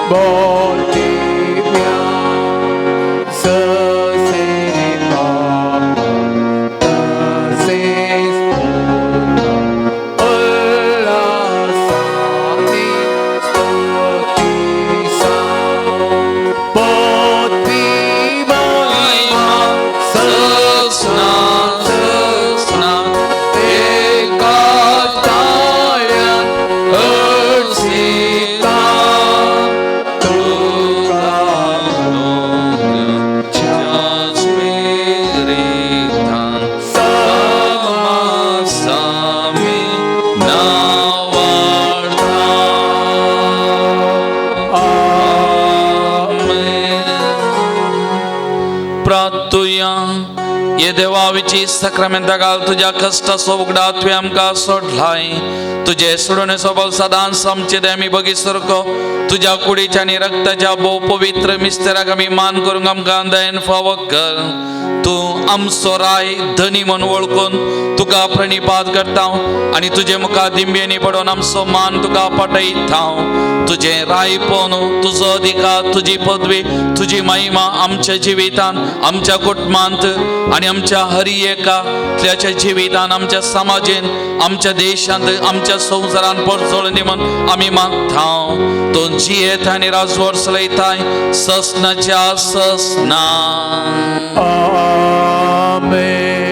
बोलदिव्या, ससे बाप तसेच उल्हासाने स्तुतीसा पदवी महिमा
ससना ससना एका ताळ्यान हर्षिता तुका तुज्या स्पिरितान समासामी नावाडता. आमेन. प्रार्थुया. ये देवाविची साक्रामेंता घाल तुज्या कश्टाचो उगडा तुवें आमकां सोडलाय. तुजे सोडून सबल सदांच आमचे ते आमी बगी सारको तुज्या कुडीच्या आनी रक्ताच्या भोव पवित्र मिस्तेराक आमी मान करूंक आमकां दयेन फावो कर. तूं आमचो राय धनी म्हूण वळखून तुका प्रणिपात करता आनी तुजे मुखार दिंब्यांनी पडून आमचो मान तुका पाटयता. तुजें रायपण, तुजो अधिकार, तुजी पदवी, तुजी महिमा आमच्या जिवितान, आमच्या कुटुंबांत आनी आमच्या हरी एकाच्या जिवितान, आमच्या समाजेन, आमच्या देशांत, आमच्या संवसारान परजळून दी म्हूण आमी मागता. तूं जियेत आनी राजवट चलयताय ससनाच्या ससना.
आमेन.